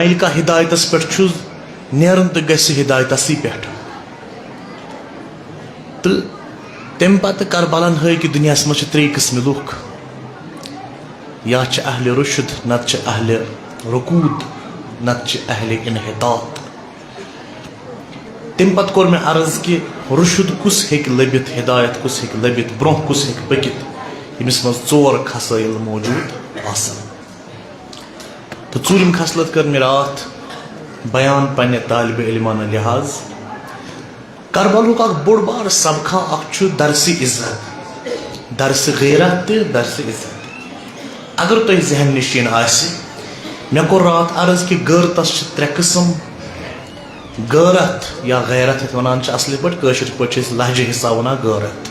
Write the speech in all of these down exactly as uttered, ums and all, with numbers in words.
ییٚلہِ کانٛہہ ہدایتس پٮ۪ٹھ چھُ، نیرُن تہٕ گژھِ ہدایتسٕے پٮ۪ٹھ۔ تہٕ تَمہِ پتہٕ کربلن ہٲوۍ کہِ دُنیاہس منٛز چھِ ترٛےٚ قٕسمہِ لُکھ۔ یا چھِ اہلِ رُشد، نتہٕ چھِ اہلِ رکود، نتہٕ چھِ اہلِ انحطاط۔ تَمہِ پتہٕ کوٚر مےٚ عرض کہِ رُشد کُس ہیٚکہِ لٔبِتھ، ہدایت کُس ہیٚکہِ لٔبِتھ، برٛونٛہہ کُس ہیٚکہِ پٔکِتھ، ییٚمِس منٛز ژور خصٲیِل موجود آسن۔ تہٕ ژوٗرِم خصلت کٔر مےٚ راتھ بیان پننہِ طالبہِ علمانہٕ لحاظ۔ کربلُک اکھ بوٚڑ بار سبقہ اکھ چھُ درسِ عزت، درسِ غیرت تہٕ درسِ عزت۔ اگر تۄہہِ ذہن نشین آسہِ، مےٚ کوٚر راتھ عرض کہِ غٲرتس چھِ ترٛےٚ قٕسم، غٲرت یا غیرت یتھ ونان چھِ اصلی پٲٹھۍ، کٲشِر پٲٹھۍ چھِ أسۍ لہجہٕ حساب ونان غٲرت۔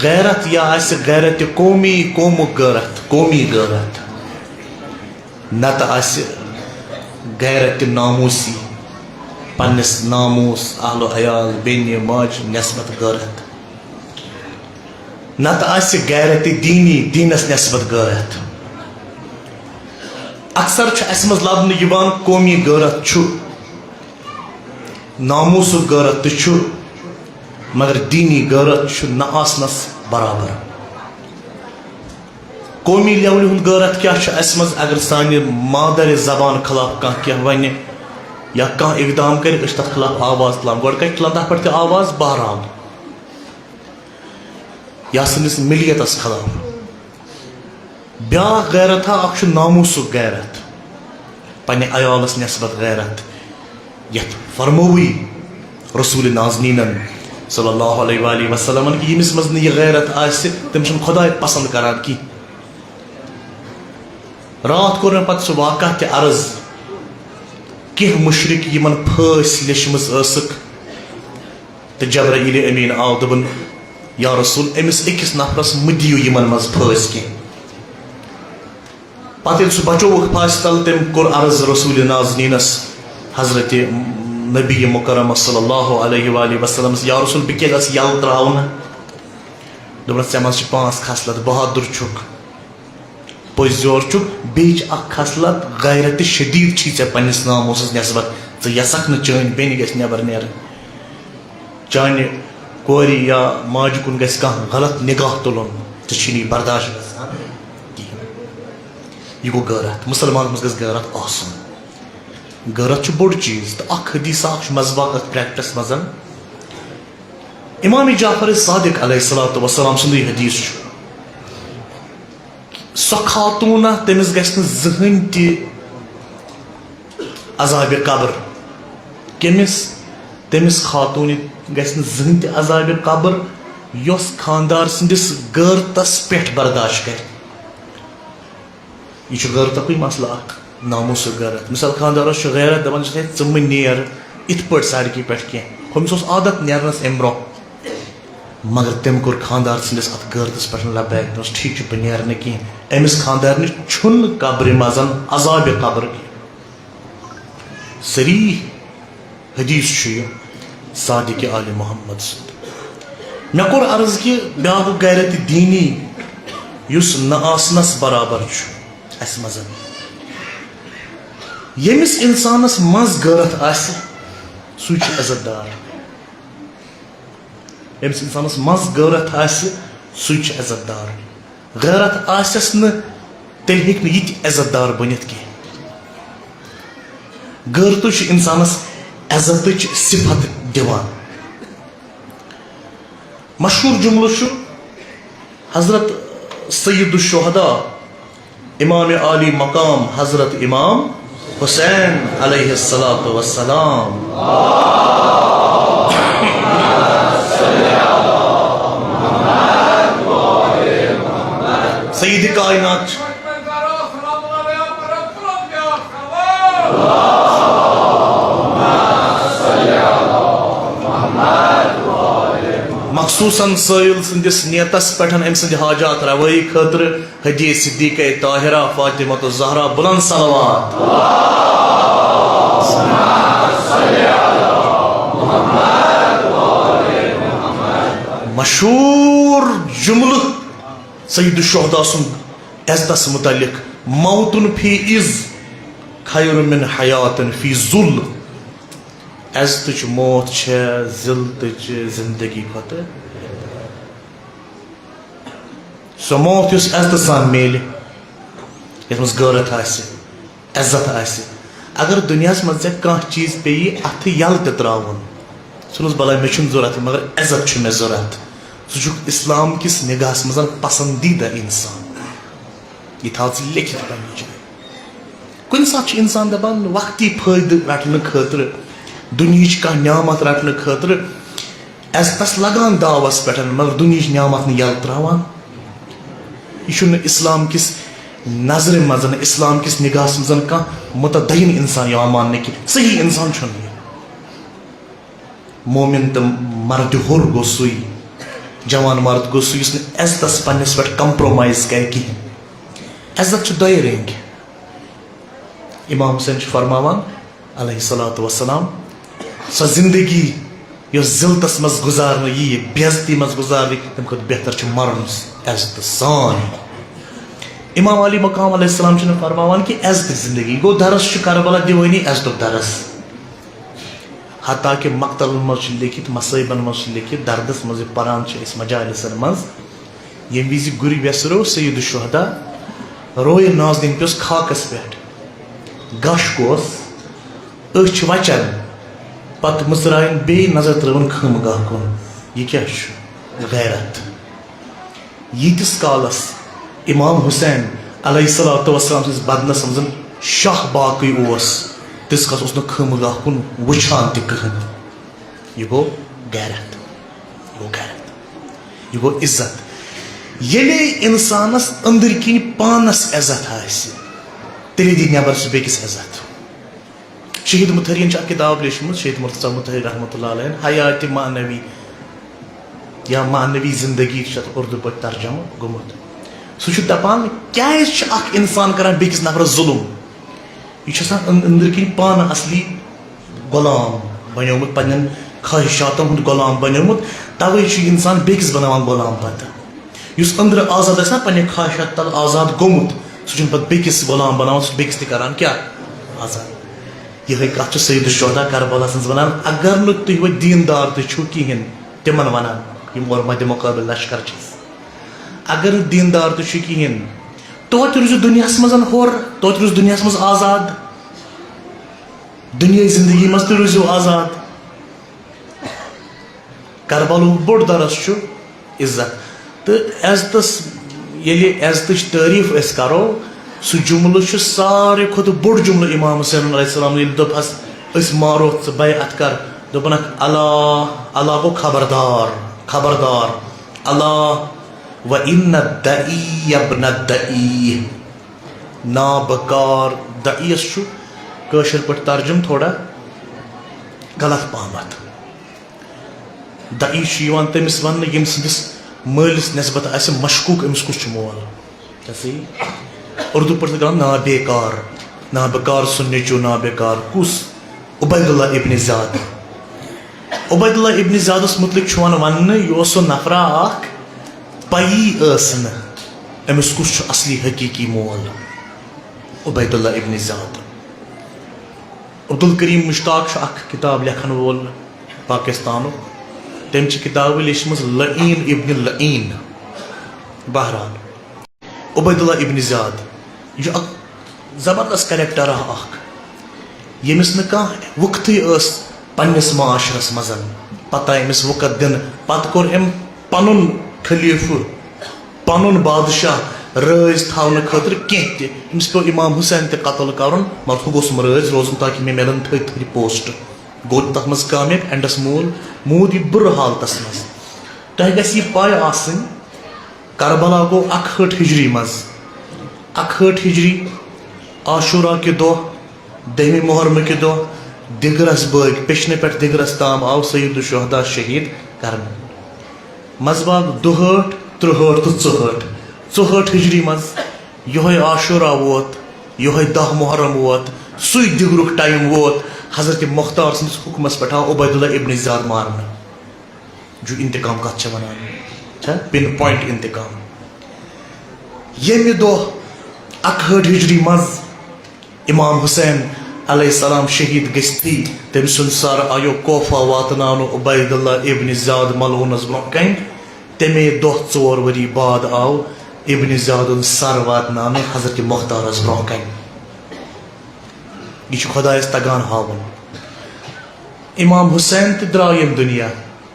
غیرت یا آسہِ غیرت قومی، قومُک غٲرت، قومی غٲرت، نتہٕ آسہِ غیرت ناموسی، پننِس ناموس، اہل و عیال، بیٚنہِ، ماجہِ نسبت غٲرت، نتہٕ آسہِ غیرت دینی، دینس نسبت غٲرت۔ اکثر چھُ اسہِ منٛز لبنہٕ یِوان قومی غٲرت چھُ، ناموسُک غٲرت تہِ چھُ، مگر دینی غٲرت چھُ نہ آسنس برابر۔ قومی لیولہِ ہُنٛد غٲرت کیٛاہ چھُ اَسہِ منٛز؟ اگر سانہِ مادر زبان خلاف کانٛہہ کینٛہہ وَنہِ یا کانٛہہ اقدام کَرِ، أسۍ چھِ تَتھ خلاف آواز تُلان۔ گۄڈٕ کَتہِ تُلان تَتھ پٮ۪ٹھ تہِ آواز؟ بہرحال، یا سٲنِس مِلیتَس خلاف۔ بیٛاکھ غیرت ہا اَکھ چھُ ناموسُک غیرت، پننہِ عیالَس نسبت غیرت، یَتھ فرمووٕے رسول نازنینن صلی اللہ علیہ وآلہ وسلمن کہِ ییٚمِس منٛز نہٕ یہِ غیرت آسہِ، تٔمِس چھُنہٕ خداے پسند کران کینٛہہ۔ راتھ کوٚر مےٚ پتہٕ سُہ واقعہ تہِ عرض، کینٛہہ مُشرِک یِمن پھٲسۍ لیچھمٕژ ٲسٕکھ، تہٕ جبرائیل امین آو، دوٚپُن، یا رسول، أمِس أکِس نفرس مہٕ دِیِو یِمن منٛز پھٲسۍ کینٛہہ۔ پتہٕ ییٚلہِ سُہ بچووُکھ پھاسہِ تل، تٔمۍ کوٚر عرض رسول نازنینس، حضرت نبی مکرمس صلی اللہ علیہ وآلہ وسلمس، یا رسول، بہٕ کیازِ آسہٕ یلہٕ تراونہٕ؟ دوٚپنس، ژےٚ منٛز چھِ پانٛژھ خصلت، بہادُر چھُکھ، پٔزۍ یور چھُکھ، بیٚیہِ چھِ اکھ خصلت غیرت شدید چھِ ژےٚ پننِس ناموسس نسبت، ژٕ یژھکھ نہٕ چٲنۍ بیٚنہِ گژھِ نٮ۪بر نیرٕنۍ۔ چانہِ کورِ یا ماجہِ کُن گژھِ کانٛہہ غلط نگاہ تُلُن، ژےٚ چھُے نہٕ یہِ برداشت گژھان کِہیٖنۍ۔ یہِ گوٚو غٲرت۔ مُسلمانَس منٛز گژھِ غٲرت آسُن۔ غٲرت چھُ بوٚڑ چیٖز، تہٕ اکھ حدیث اکھ چھُ مذہباک اتھ پریکٹس منٛز۔ امام جعفر صادق علیہ الصلوۃ والسلام سُنٛدُے حدیث چھُ، سۄ خاتوٗنہ، تٔمِس گژھِ نہٕ زٕہٕنۍ تہِ عذابِ قبر۔ کٔمِس؟ تٔمِس خاتوٗنہِ گژھِ نہٕ زٕہٕنۍ تہِ عذابِ قبر، یۄس خاندار سٕنٛدِس غٲرتس پٮ۪ٹھ برداشت کرِ۔ یہِ چھُ غٲرتُکُے مسلہٕ اکھ، ناموسُک غٲرت۔ مثال، خاندارس چھُ غٲرت، دپان چھُس، "ہے، ژٕ مہٕ نیر یِتھ پٲٹھۍ سڑکہِ پٮ۪ٹھ کینٛہہ۔" ہُمِس اوس عادت نیرنس امہِ برونٛہہ۔ مگر تٔمۍ کوٚر خاندار سٕنٛدِس اَتھ غٲرتَس پٮ۪ٹھ لبیک، دوٚپنَس، "ٹھیٖک چھُ، بہٕ نیرٕ نہٕ کِہیٖنۍ۔" أمِس خاندارنہِ چھُنہٕ قبرِ منٛز عذابِ قبر کینٛہہ۔ صریح حدیث چھُ یہِ صادق آلِ محمد سُنٛد۔ مےٚ کوٚر عرض کہِ بیٛاکھ گوٚو غیرت دینی، یُس نہ آسنَس برابر چھُ اَسہِ منٛز۔ ییٚمِس اِنسانَس منٛز غٲرت آسہِ، سُے چھُ عزت دار۔ ییٚمِس اِنسانَس منٛز غٲرت آسہِ، سُے چھُ عزت دار۔ غٲرت آسٮ۪س نہٕ، تیٚلہِ ہیٚکہِ نہٕ یہِ تہِ عزت دار بٔنِتھ کینٛہہ۔ غٲرتٕے چھُ اِنسانَس عزتٕچ صفت دِوان۔ مشہوٗر جملہٕ چھُ حضرت سید الشہداء امام عالی مقام حضرت امام حسین علیہ الصلوۃ والسلام۔ سید کائنات۔ مخصوصاً سٲیِل سٕنٛدِس نیتَس پٮ۪ٹھ أمۍ سٕنٛدِ حاجات روٲیی خٲطرٕ ہدیہ صدیقہ طاہرہ فاطمہ الزہرا بلند صلوات۔ مشہوٗر جملہٕ سید الشہداء سُنٛد عزتس متعلق، "موتن فی عز خیر من حیات فی ذل۔ عزتٕچ موت چھےٚ ذلتٕچ زندگی کھۄتہٕ۔ سۄ موت یۄس عزتہٕ سان میلہِ، یَتھ منٛز غٲرت آسہِ، عزت آسہِ۔ اگر دُنیاہَس منٛز ژےٚ کانٛہہ چیٖز پیٚیہِ اَتھٕ یَلہٕ تہِ ترٛاوُن، ژٕ وَنُس، بَلاے، مےٚ چھُنہٕ ضوٚرَتھ، مگر عزت چھُ مےٚ ضوٚرَتھ۔ ژٕ چھُکھ اِسلام کِس نِگاہَس منٛز پَسنٛدیٖدہ اِنسان۔ یہِ تھاو ژٕ لیکھِتھ پنٛنہِ جایہِ۔ کُنہِ ساتہٕ چھُ اِنسان دَپان، وقتی فٲیدٕ رَٹنہٕ خٲطرٕ، دُنیہٕچ کانٛہہ نعمت رَٹنہٕ خٲطرٕ، عزتَس لگان داوَس پٮ۪ٹھ، مگر دُنیہٕچ نعمت نہٕ یَلہٕ ترٛاوان۔ یہِ چھُنہٕ اِسلام کِس نظرِ منٛز، اِسلام کِس نِگاہَس منٛز کانٛہہ متدین اِنسان یِوان ماننہٕ کینٛہہ۔ صحیح اِنسان چھُنہٕ یہِ۔ مومن تہٕ مردِ ہُر گوٚو سُے، جوان مرد گوٚو سُہ، یُس نہٕ عزتَس پنٛنِس پٮ۪ٹھ compromise کرِ کِہیٖنۍ۔ عزت چھُ دۄیہِ رٔنٛگۍ۔ امام حسین چھُ فرماوان، علیہ الصلوۃ والسلام، سۄ زندگی یۄس ذلتس منٛز گزارنہٕ ییہِ، بے عزتی منٛز گزارنہٕ ییہِ، تمہِ کھۄتہٕ بہتر چھُ مرُن عزتہٕ سان۔ امام علی مقام علیہ السلام چھُنہٕ فرماوان کہِ عزتٕچ زندگی۔ گوٚو، درس چھُ کربلا دیوٲنی عزتُک درس۔ حتیٰ کہ مقتلن منٛز چھُ لیکھِتھ، مصٲیبن منٛز چھُ لیکھِتھ، دردس منٛز یہِ پران چھِ أسۍ مجالسن منٛز، ییٚمہِ وِزِ گُرۍ ویسرو سید الشہداء رویہِ نازنین پیوس خاکس پٮ۪ٹھ، گش گوس، أچھ وچن، پتہٕ مٕژرایَن بیٚیہِ نظر ترٲوٕن خٲمہٕ گاہ کُن۔ یہِ کیٛاہ چھُ؟ غیرت۔ ییٖتِس کالس امام حسین علیہ الصلوۃ والسلام سٕنٛدِس بدنس منٛز شاہ باقٕے اوس، تیٖتِس کالس اوس نہٕ خٲمہٕ گاہ کُن وٕچھان تہِ کٕہٕنۍ۔ یہِ گوٚو غیرت، یہِ گوٚو غیرت، یہِ گوٚو عزت۔ ییٚلے اِنسانس أنٛدٕرۍ کِنۍ پانس عزت آسہِ، تیٚلے دی نٮ۪بر سُہ بیٚکِس عزت۔ شہید متحرین چھِ اکھ کتاب لیچھمٕژ، شہید مرتضی متحری رحمتہ اللہ علیہ، حیات معنوی یا معنوی زندگی چھُ اَتھ اردو پٲٹھۍ ترجمہٕ گوٚمُت۔ سُہ چھُ دپان، کیازِ چھُ اکھ انسان کران بیٚکِس نفرس ظلم؟ یہِ چھُ آسان أن-، أنٛدرٕ کِنۍ پانہٕ اصلی غلام بنیومُت، پننٮ۪ن خواہشاتن ہُنٛد غلام بنیومُت، توے چھُ یہِ انسان بیٚکِس بناوان غلام پتہٕ۔ یُس أنٛدرٕ آزاد آسہِ نا، پننہِ خواہشات تل آزاد گوٚمُت، سُہ چھُنہٕ پتہٕ بیٚکِس غلام بناوان، سُہ چھُ بیٚکِس تہِ کران کیٛاہ؟ آزاد۔ یِہے کتھ چھِ سید الشہداء کربلا سٕنٛز ونان، اگر نہٕ تُہۍ وۄنۍ دیندار تہِ چھِو کِہیٖنۍ، تِمن ونان، یِم اورٕ مدِ مقابل لشکر چھِ۔ اگر نہٕ دیندار تہِ چھِو کِہیٖنۍ، توتہِ روٗزِو دُنیاہس منٛز ہور، توتہِ روٗزِو دُنیاہس منٛز آزاد، دُنیاہٕچ زندگی منٛز تہِ روٗزِو آزاد۔ کربلُک بوٚڑ درس چھُ عزت۔ تہٕ عزتس، ییٚلہِ عزتٕچ تعریٖف أسۍ کرو، سُہ جملہٕ چھُ ساروی کھۄتہٕ بوٚڑ جملہٕ امام حسین علیہ السلام، ییٚلہِ دوٚپہس، أسۍ مارو ژٕ، بیعت کر۔ دوٚپنکھ، الا، الا گوٚو خبردار، خبردار، الا و ان الدعی یبن الدعی۔ نابکار، دعیس چھُ کٲشِر پٲٹھۍ ترجمہٕ تھوڑا غلط پہمتھ۔ دعی چھُ یِوان تٔمِس وننہٕ، ییٚمہِ سٕنٛدِس مٲلِس نسبت آسہِ مشکوک، أمِس کُس چھُ مول۔ کیٛاہ صحیح؟ اردو پٲٹھۍ چھِ کران نابیکار، نابکار سُنٛد نیٚچوٗ نابیکار کُس؟ عبید اللہ ابن زیاد۔ عبید اللہ ابن زیادس متعلق چھُ یِوان وننہٕ، یہِ اوس سُہ نفرا اکھ، پَیی ٲس نہٕ أمِس کُس چھُ اصلی حقیقی مول۔ عبید اللہ ابن زیاد۔ عبدالکریم مشتاق چھُ اکھ کتاب لیکھن وول پاکستانُک۔ تٔمۍ چھِ کتابہٕ لیچھمٕژ لعین ابن لعین۔ بہرحال، عبید اللہ ابن زیاد، یہِ چھُ اکھ زبردست کریکٹرا اکھ، ییٚمِس نہٕ کانٛہہ وُقتٕے ٲس پننِس معاشرس منٛز۔ پتہٕ آے أمِس وُقت دِنہٕ، پتہٕ کوٚر أمۍ پنُن خلیفہٕ، پنُن بادشاہ رٲضۍ تھاونہٕ خٲطرٕ کینٛہہ تہِ۔ أمِس پیوٚو امام حسین تہِ قتل کرُن، مگر ہُہ گوٚژھ نہٕ رٲضۍ روزُن تاکہ مےٚ میلن تھٔدۍ تھٔدۍ پوسٹ۔ گوٚو تتھ منٛز کامیاب، اینڈس مول موٗد یہِ بُرٕ حالتس منٛز۔ تۄہہِ گژھِ یہِ پاے آسٕنۍ، کربلا گوٚو اکہٲٹھ ہجری منٛز، اکہٲٹھ ہجری، عاشورہ کہِ دۄہ، دٔہمہِ محرمہٕ کہِ دۄہ، دِگرس بٲگۍ، پچھنہٕ پٮ۪ٹھ دِگرس تام آو سید الشہداء شہید کرنہٕ۔ منٛزباگ دُہٲٹھ، ترٛہٲٹھ تہٕ ژُہٲٹھ، ژُہٲٹھ ہجری منٛز یِہوٚے عاشورہ ووت، یِہوٚے دَہ محرم ووت، سُے دِگرُک ٹایم ووت، حضرت مختار سٕنٛدِس حُکمس پٮ۪ٹھ آو عبید اللہ ابن زیاد مارنہٕ۔ جو انتقام کتھ چھِ ونان، چھا پِن پوینٹ انتقام۔ ییٚمہِ دۄہ اکہٲٹھ ہجری منٛز امام حسین علیہ السلام شہید گٔژھتھٕے تٔمۍ سُنٛد سر آیو کوفہ واتناونہٕ عبید اللہ ابن زیاد ملعونس برونٛہہ کنہِ۔ تمے دۄہ ژور ؤری بعد آو ابن زیادُن سر واتناونہٕ حضرت مختارس برونٛہہ کنہِ۔ یہِ چھُ خۄدایس تگان ہاوُن۔ امام حسین تہِ درٛاو ییٚمہِ دُنیا،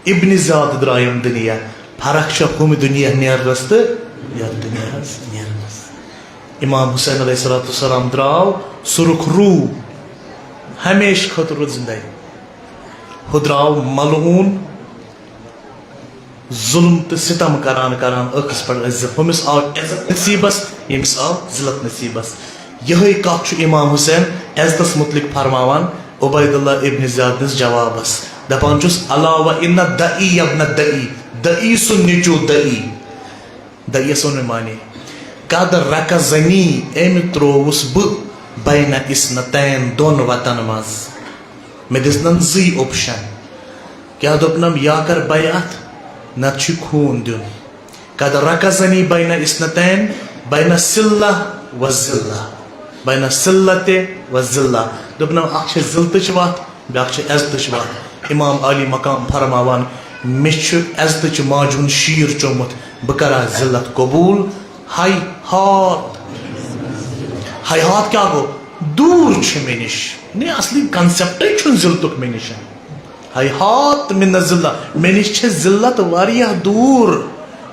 ابن زیاد تہِ درٛاو ییٚمہِ دُنیا۔ فرق چھےٚ ہُمہِ دُنیا نیرنس تہٕ یتھ دُنیاہس نیرنس۔ امام حسین علیہ الصلوۃ والسلام درٛاو سُرخ روٗ، ہمیشہٕ خٲطرٕ روٗد زندے۔ ہُہ درٛاو ملعون، ظلم تہٕ ستم کران کران ٲخرس پٮ۪ٹھ عزت۔ ہُمِس آو عزت نصیبس، ییٚمِس آو ذلت نصیبس۔ یِہوٚے کتھ چھُ امام حسین عزتس متعلق فرماوان عبید اللہ ابن زیاد نِس جوابس۔ دپان چھُس، الا و ان دئی ابن دئی، دئی سُنٛد نیٚچو دئی۔ دئیس ووٚن مےٚ معنی۔ قد رکزنی، أمۍ ترٛووُس بہٕ بین اثنتین، دۄن وتن منٛز۔ مےٚ دِژنَن زٕے option۔ کیٛاہ دوٚپنَم، یا کر بیعت، نتہٕ چھُے خوٗن دیُن۔ قد رکزنی بین اثنتین، بین صلہ و ذلہ، بین صلہ تہِ و ذلہ۔ دوٚپنَم، اکھ چھِ ذلتٕچ وَتھ، بیٛاکھ چھِ عزتٕچ وَتھ۔ امام عالی مقام فرماوان، مےٚ چھُ عزتٕچ ماجہِ ہُنٛد شیٖر چوٚمُت، بہٕ کرا ذلت قبوٗل؟ ہاے ہات! ہاے ہات کیٛاہ گوٚو؟ دوٗر چھُ مےٚ نِش۔ نے، اصلی concept چھُنہٕ ذلتُک مےٚ نِش۔ ہاے ہات من الذلہ، مےٚ نِش چھِ ذلت واریاہ دوٗر۔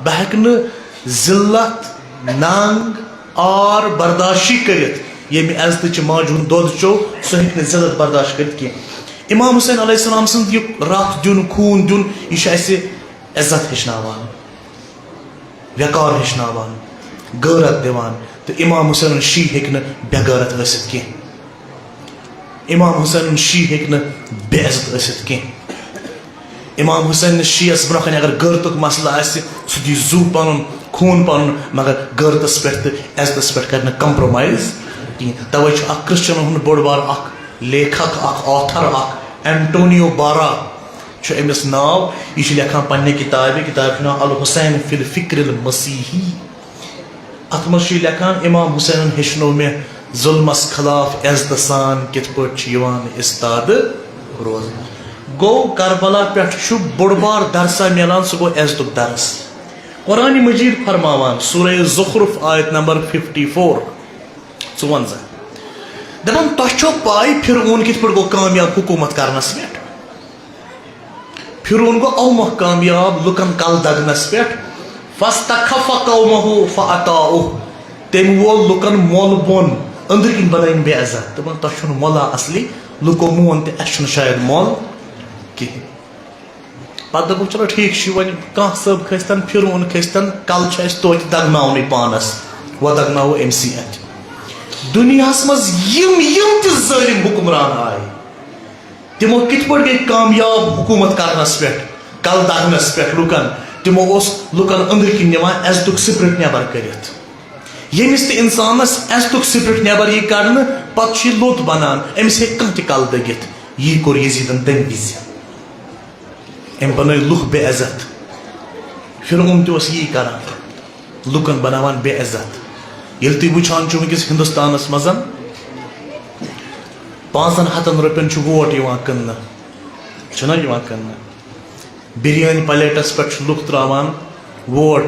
بہٕ ہیٚکہٕ نہٕ ذلت، ننگ، آر برداشی کٔرِتھ۔ ییٚمہِ عزتٕچہِ ماجہِ ہُنٛد دۄد چوٚو، سُہ ہیٚکہِ نہٕ ذلت برداشت کٔرِتھ کینٛہہ۔ امام حسین علیہ السلام سٕنٛز یہِ رَتھ دیُن، خوٗن دیُن، یہِ چھُ اَسہِ عزت ہیٚچھناوان، وقار ہیٚچھناوان، غٲرت دِوان۔ تہٕ امام حسینُن شی ہیٚکہِ نہٕ بے غٲرت ٲسِتھ کینٛہہ۔ امام حسینُن شی ہیٚکہِ نہٕ بے عزت ٲسِتھ کینٛہہ۔ امام حسینس شیعس برونٛہہ کنہِ اگر غٲرتُک مسلہٕ آسہِ، سُہ دی زُو پنُن، خوٗن پنُن، مگر غٲرتس پٮ۪ٹھ تہٕ عزتس پٮ۪ٹھ کرِ نہٕ compromise کِہیٖنۍ۔ توے چھُ اکھ کرسچنن ہُنٛد بوٚڑ بار اکھ لیکھک، اکھ author، اکھ اینٹونیو بارا چھُ أمِس ناو۔ یہِ چھُ لیکھان پننہِ کتابہِ، کتابہِ چھُ ناو الحسین فی الفکر المسیحی۔ اتھ منٛز چھُ یہِ لیکھان، امام حسینن ہیٚچھنوو مےٚ ظلمس خلاف عزتہٕ سان کِتھ پٲٹھۍ چھُ یِوان استادٕ روزنہٕ۔ گوٚو، کربلا پٮ۪ٹھ چھُ بوٚڑ بار درسا میلان، سُہ گوٚو عزتُک درس۔ قرآن مجید فرماوان، سورہ زخرف، آیت نمبر ففٹی فور، ژُوَنزاہ، دپان، تۄہہِ چھو پاے فرعون کِتھ پٲٹھۍ گوٚو کامیاب حکوٗمت کرنس پٮ۪ٹھ؟ فرعون گوٚو اومۄکھ کامیاب لُکن کل دگنس پٮ۪ٹھ۔ فاستخف قومہ فاطاعوہ، تٔمۍ وول لُکن مۄل بۄن، أنٛدرۍ کِنۍ بنٲوِن بے عزت۔ دوٚپُن، تۄہہِ چھُنہٕ مۄلا اصلی، لُکو مون تہِ، اَسہِ چھُنہٕ شاید مۄل کِہیٖنۍ۔ پتہٕ دوٚپُکھ، چلو ٹھیٖک چھُ، وۄنۍ کانٛہہ صٲب کھٔسۍتن، فرعون کھٔسۍتن، کل چھُ اَسہِ توتہِ دگناونٕے پانس، وۄنۍ دگناوو أمۍ سٕے اَتھِ۔ دُنیاہس منٛز یِم یِم تہِ ظٲلم حکمران آے، تِمو کِتھ پٲٹھۍ گٔے کامیاب حکوٗمت کرنس پٮ۪ٹھ، کل دگنس پٮ۪ٹھ لُکن؟ تِمو اوس لُکن أنٛدرۍ کِنۍ نِوان عزتُک spirit نٮ۪بر کٔرِتھ۔ ییٚمِس تہِ انسانس عزتُک spirit نٮ۪بر یی کڑنہٕ، پتہٕ چھُ یہِ لوٚت بنان، أمِس ہیٚکہِ کانٛہہ تہِ کل دٔگِتھ۔ یی کوٚر یزیدن تمہِ وِزِ۔ أمۍ بنٲے لُکھ بے عزت۔ فرعون تہِ اوس یی کران۔ لُکن بناوان بے عزت۔ ییٚلہِ تُہۍ وٕچھان چھِو وٕنکیٚس ہندوستانس منٛز پانٛژن ہتن رۄپین چھُ ووٹ یِوان کٕننہٕ، چھُنہ یِوان کٕننہٕ؟ بریانی پلیٹس پٮ۪ٹھ چھِ لُکھ تراوان ووٹ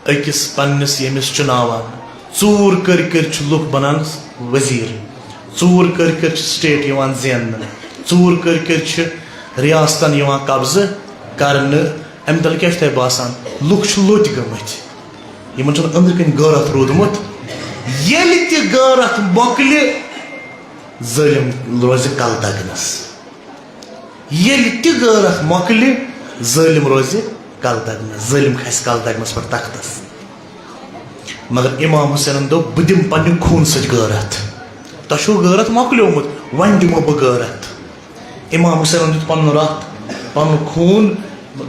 أکِس پننِس ییٚمِس چُناوان۔ ژوٗر کٔرۍ کٔرۍ چھِ لُکھ بنان وزیر، ژوٗر کٔرۍ کٔرۍ چھِ state یِوان زیننہٕ، ژوٗر کٔرۍ کٔرۍ چھِ ریاستن یِوان قبضہٕ کرنہٕ۔ امہِ تل کیٛاہ چھُ تۄہہِ باسان؟ لُکھ چھِ لوٚتۍ گٔمٕتۍ۔ یِمن چھُنہٕ أنٛدرٕ کِنۍ غٲرت روٗدمُت۔ ییٚلہِ تہِ غٲرت مۄکلہِ، ظٲلِم روزِ کل دگنس۔ ییٚلہِ تہِ غٲرت مۄکلہِ، ظٲلِم روزِ کل دگنس، ظٲلِم کھسہِ کل دگنس پٮ۪ٹھ تختس۔ مگر امام حسینن دوٚپ، بہٕ دِمہٕ پننہِ خوٗنہٕ سۭتۍ غٲرت۔ تۄہہِ چھُو غٲرت مۄکلیومُت، وۄنۍ دِمو بہٕ غٲرت۔ امام حسینن دیُت پنُن رتھ، پنُن خوٗن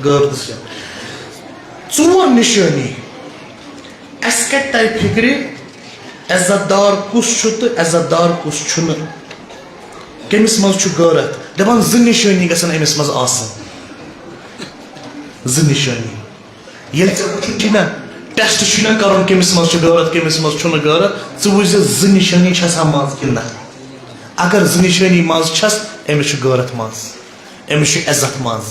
غٲرتس پٮ۪ٹھ۔ ژور نشٲنی۔ اسہِ کتہِ ترِ فکرِ، عزت دار کُس چھُ تہٕ عزت دار کُس چھُنہٕ؟ کٔمِس منٛز چھُ غٲرت؟ دپان، زٕ نشٲنی گژھن أمِس منٛز آسٕنۍ۔ زٕ نشٲنی۔ ییٚلہِ ژےٚ وٕچھُن چھُے نہ، test چھُے نہ کرُن، کٔمِس منٛز چھُ غٲرت، کٔمِس منٛز چھُنہٕ غٲرت، ژٕ وٕچھ زِ زٕ نشٲنی چھےٚ سا منٛز کِنہٕ نہ۔ اگر زٕ نِشٲنی منٛز چھس، أمِس چھُ غٲرت منٛز، أمِس چھُ عزت منٛز۔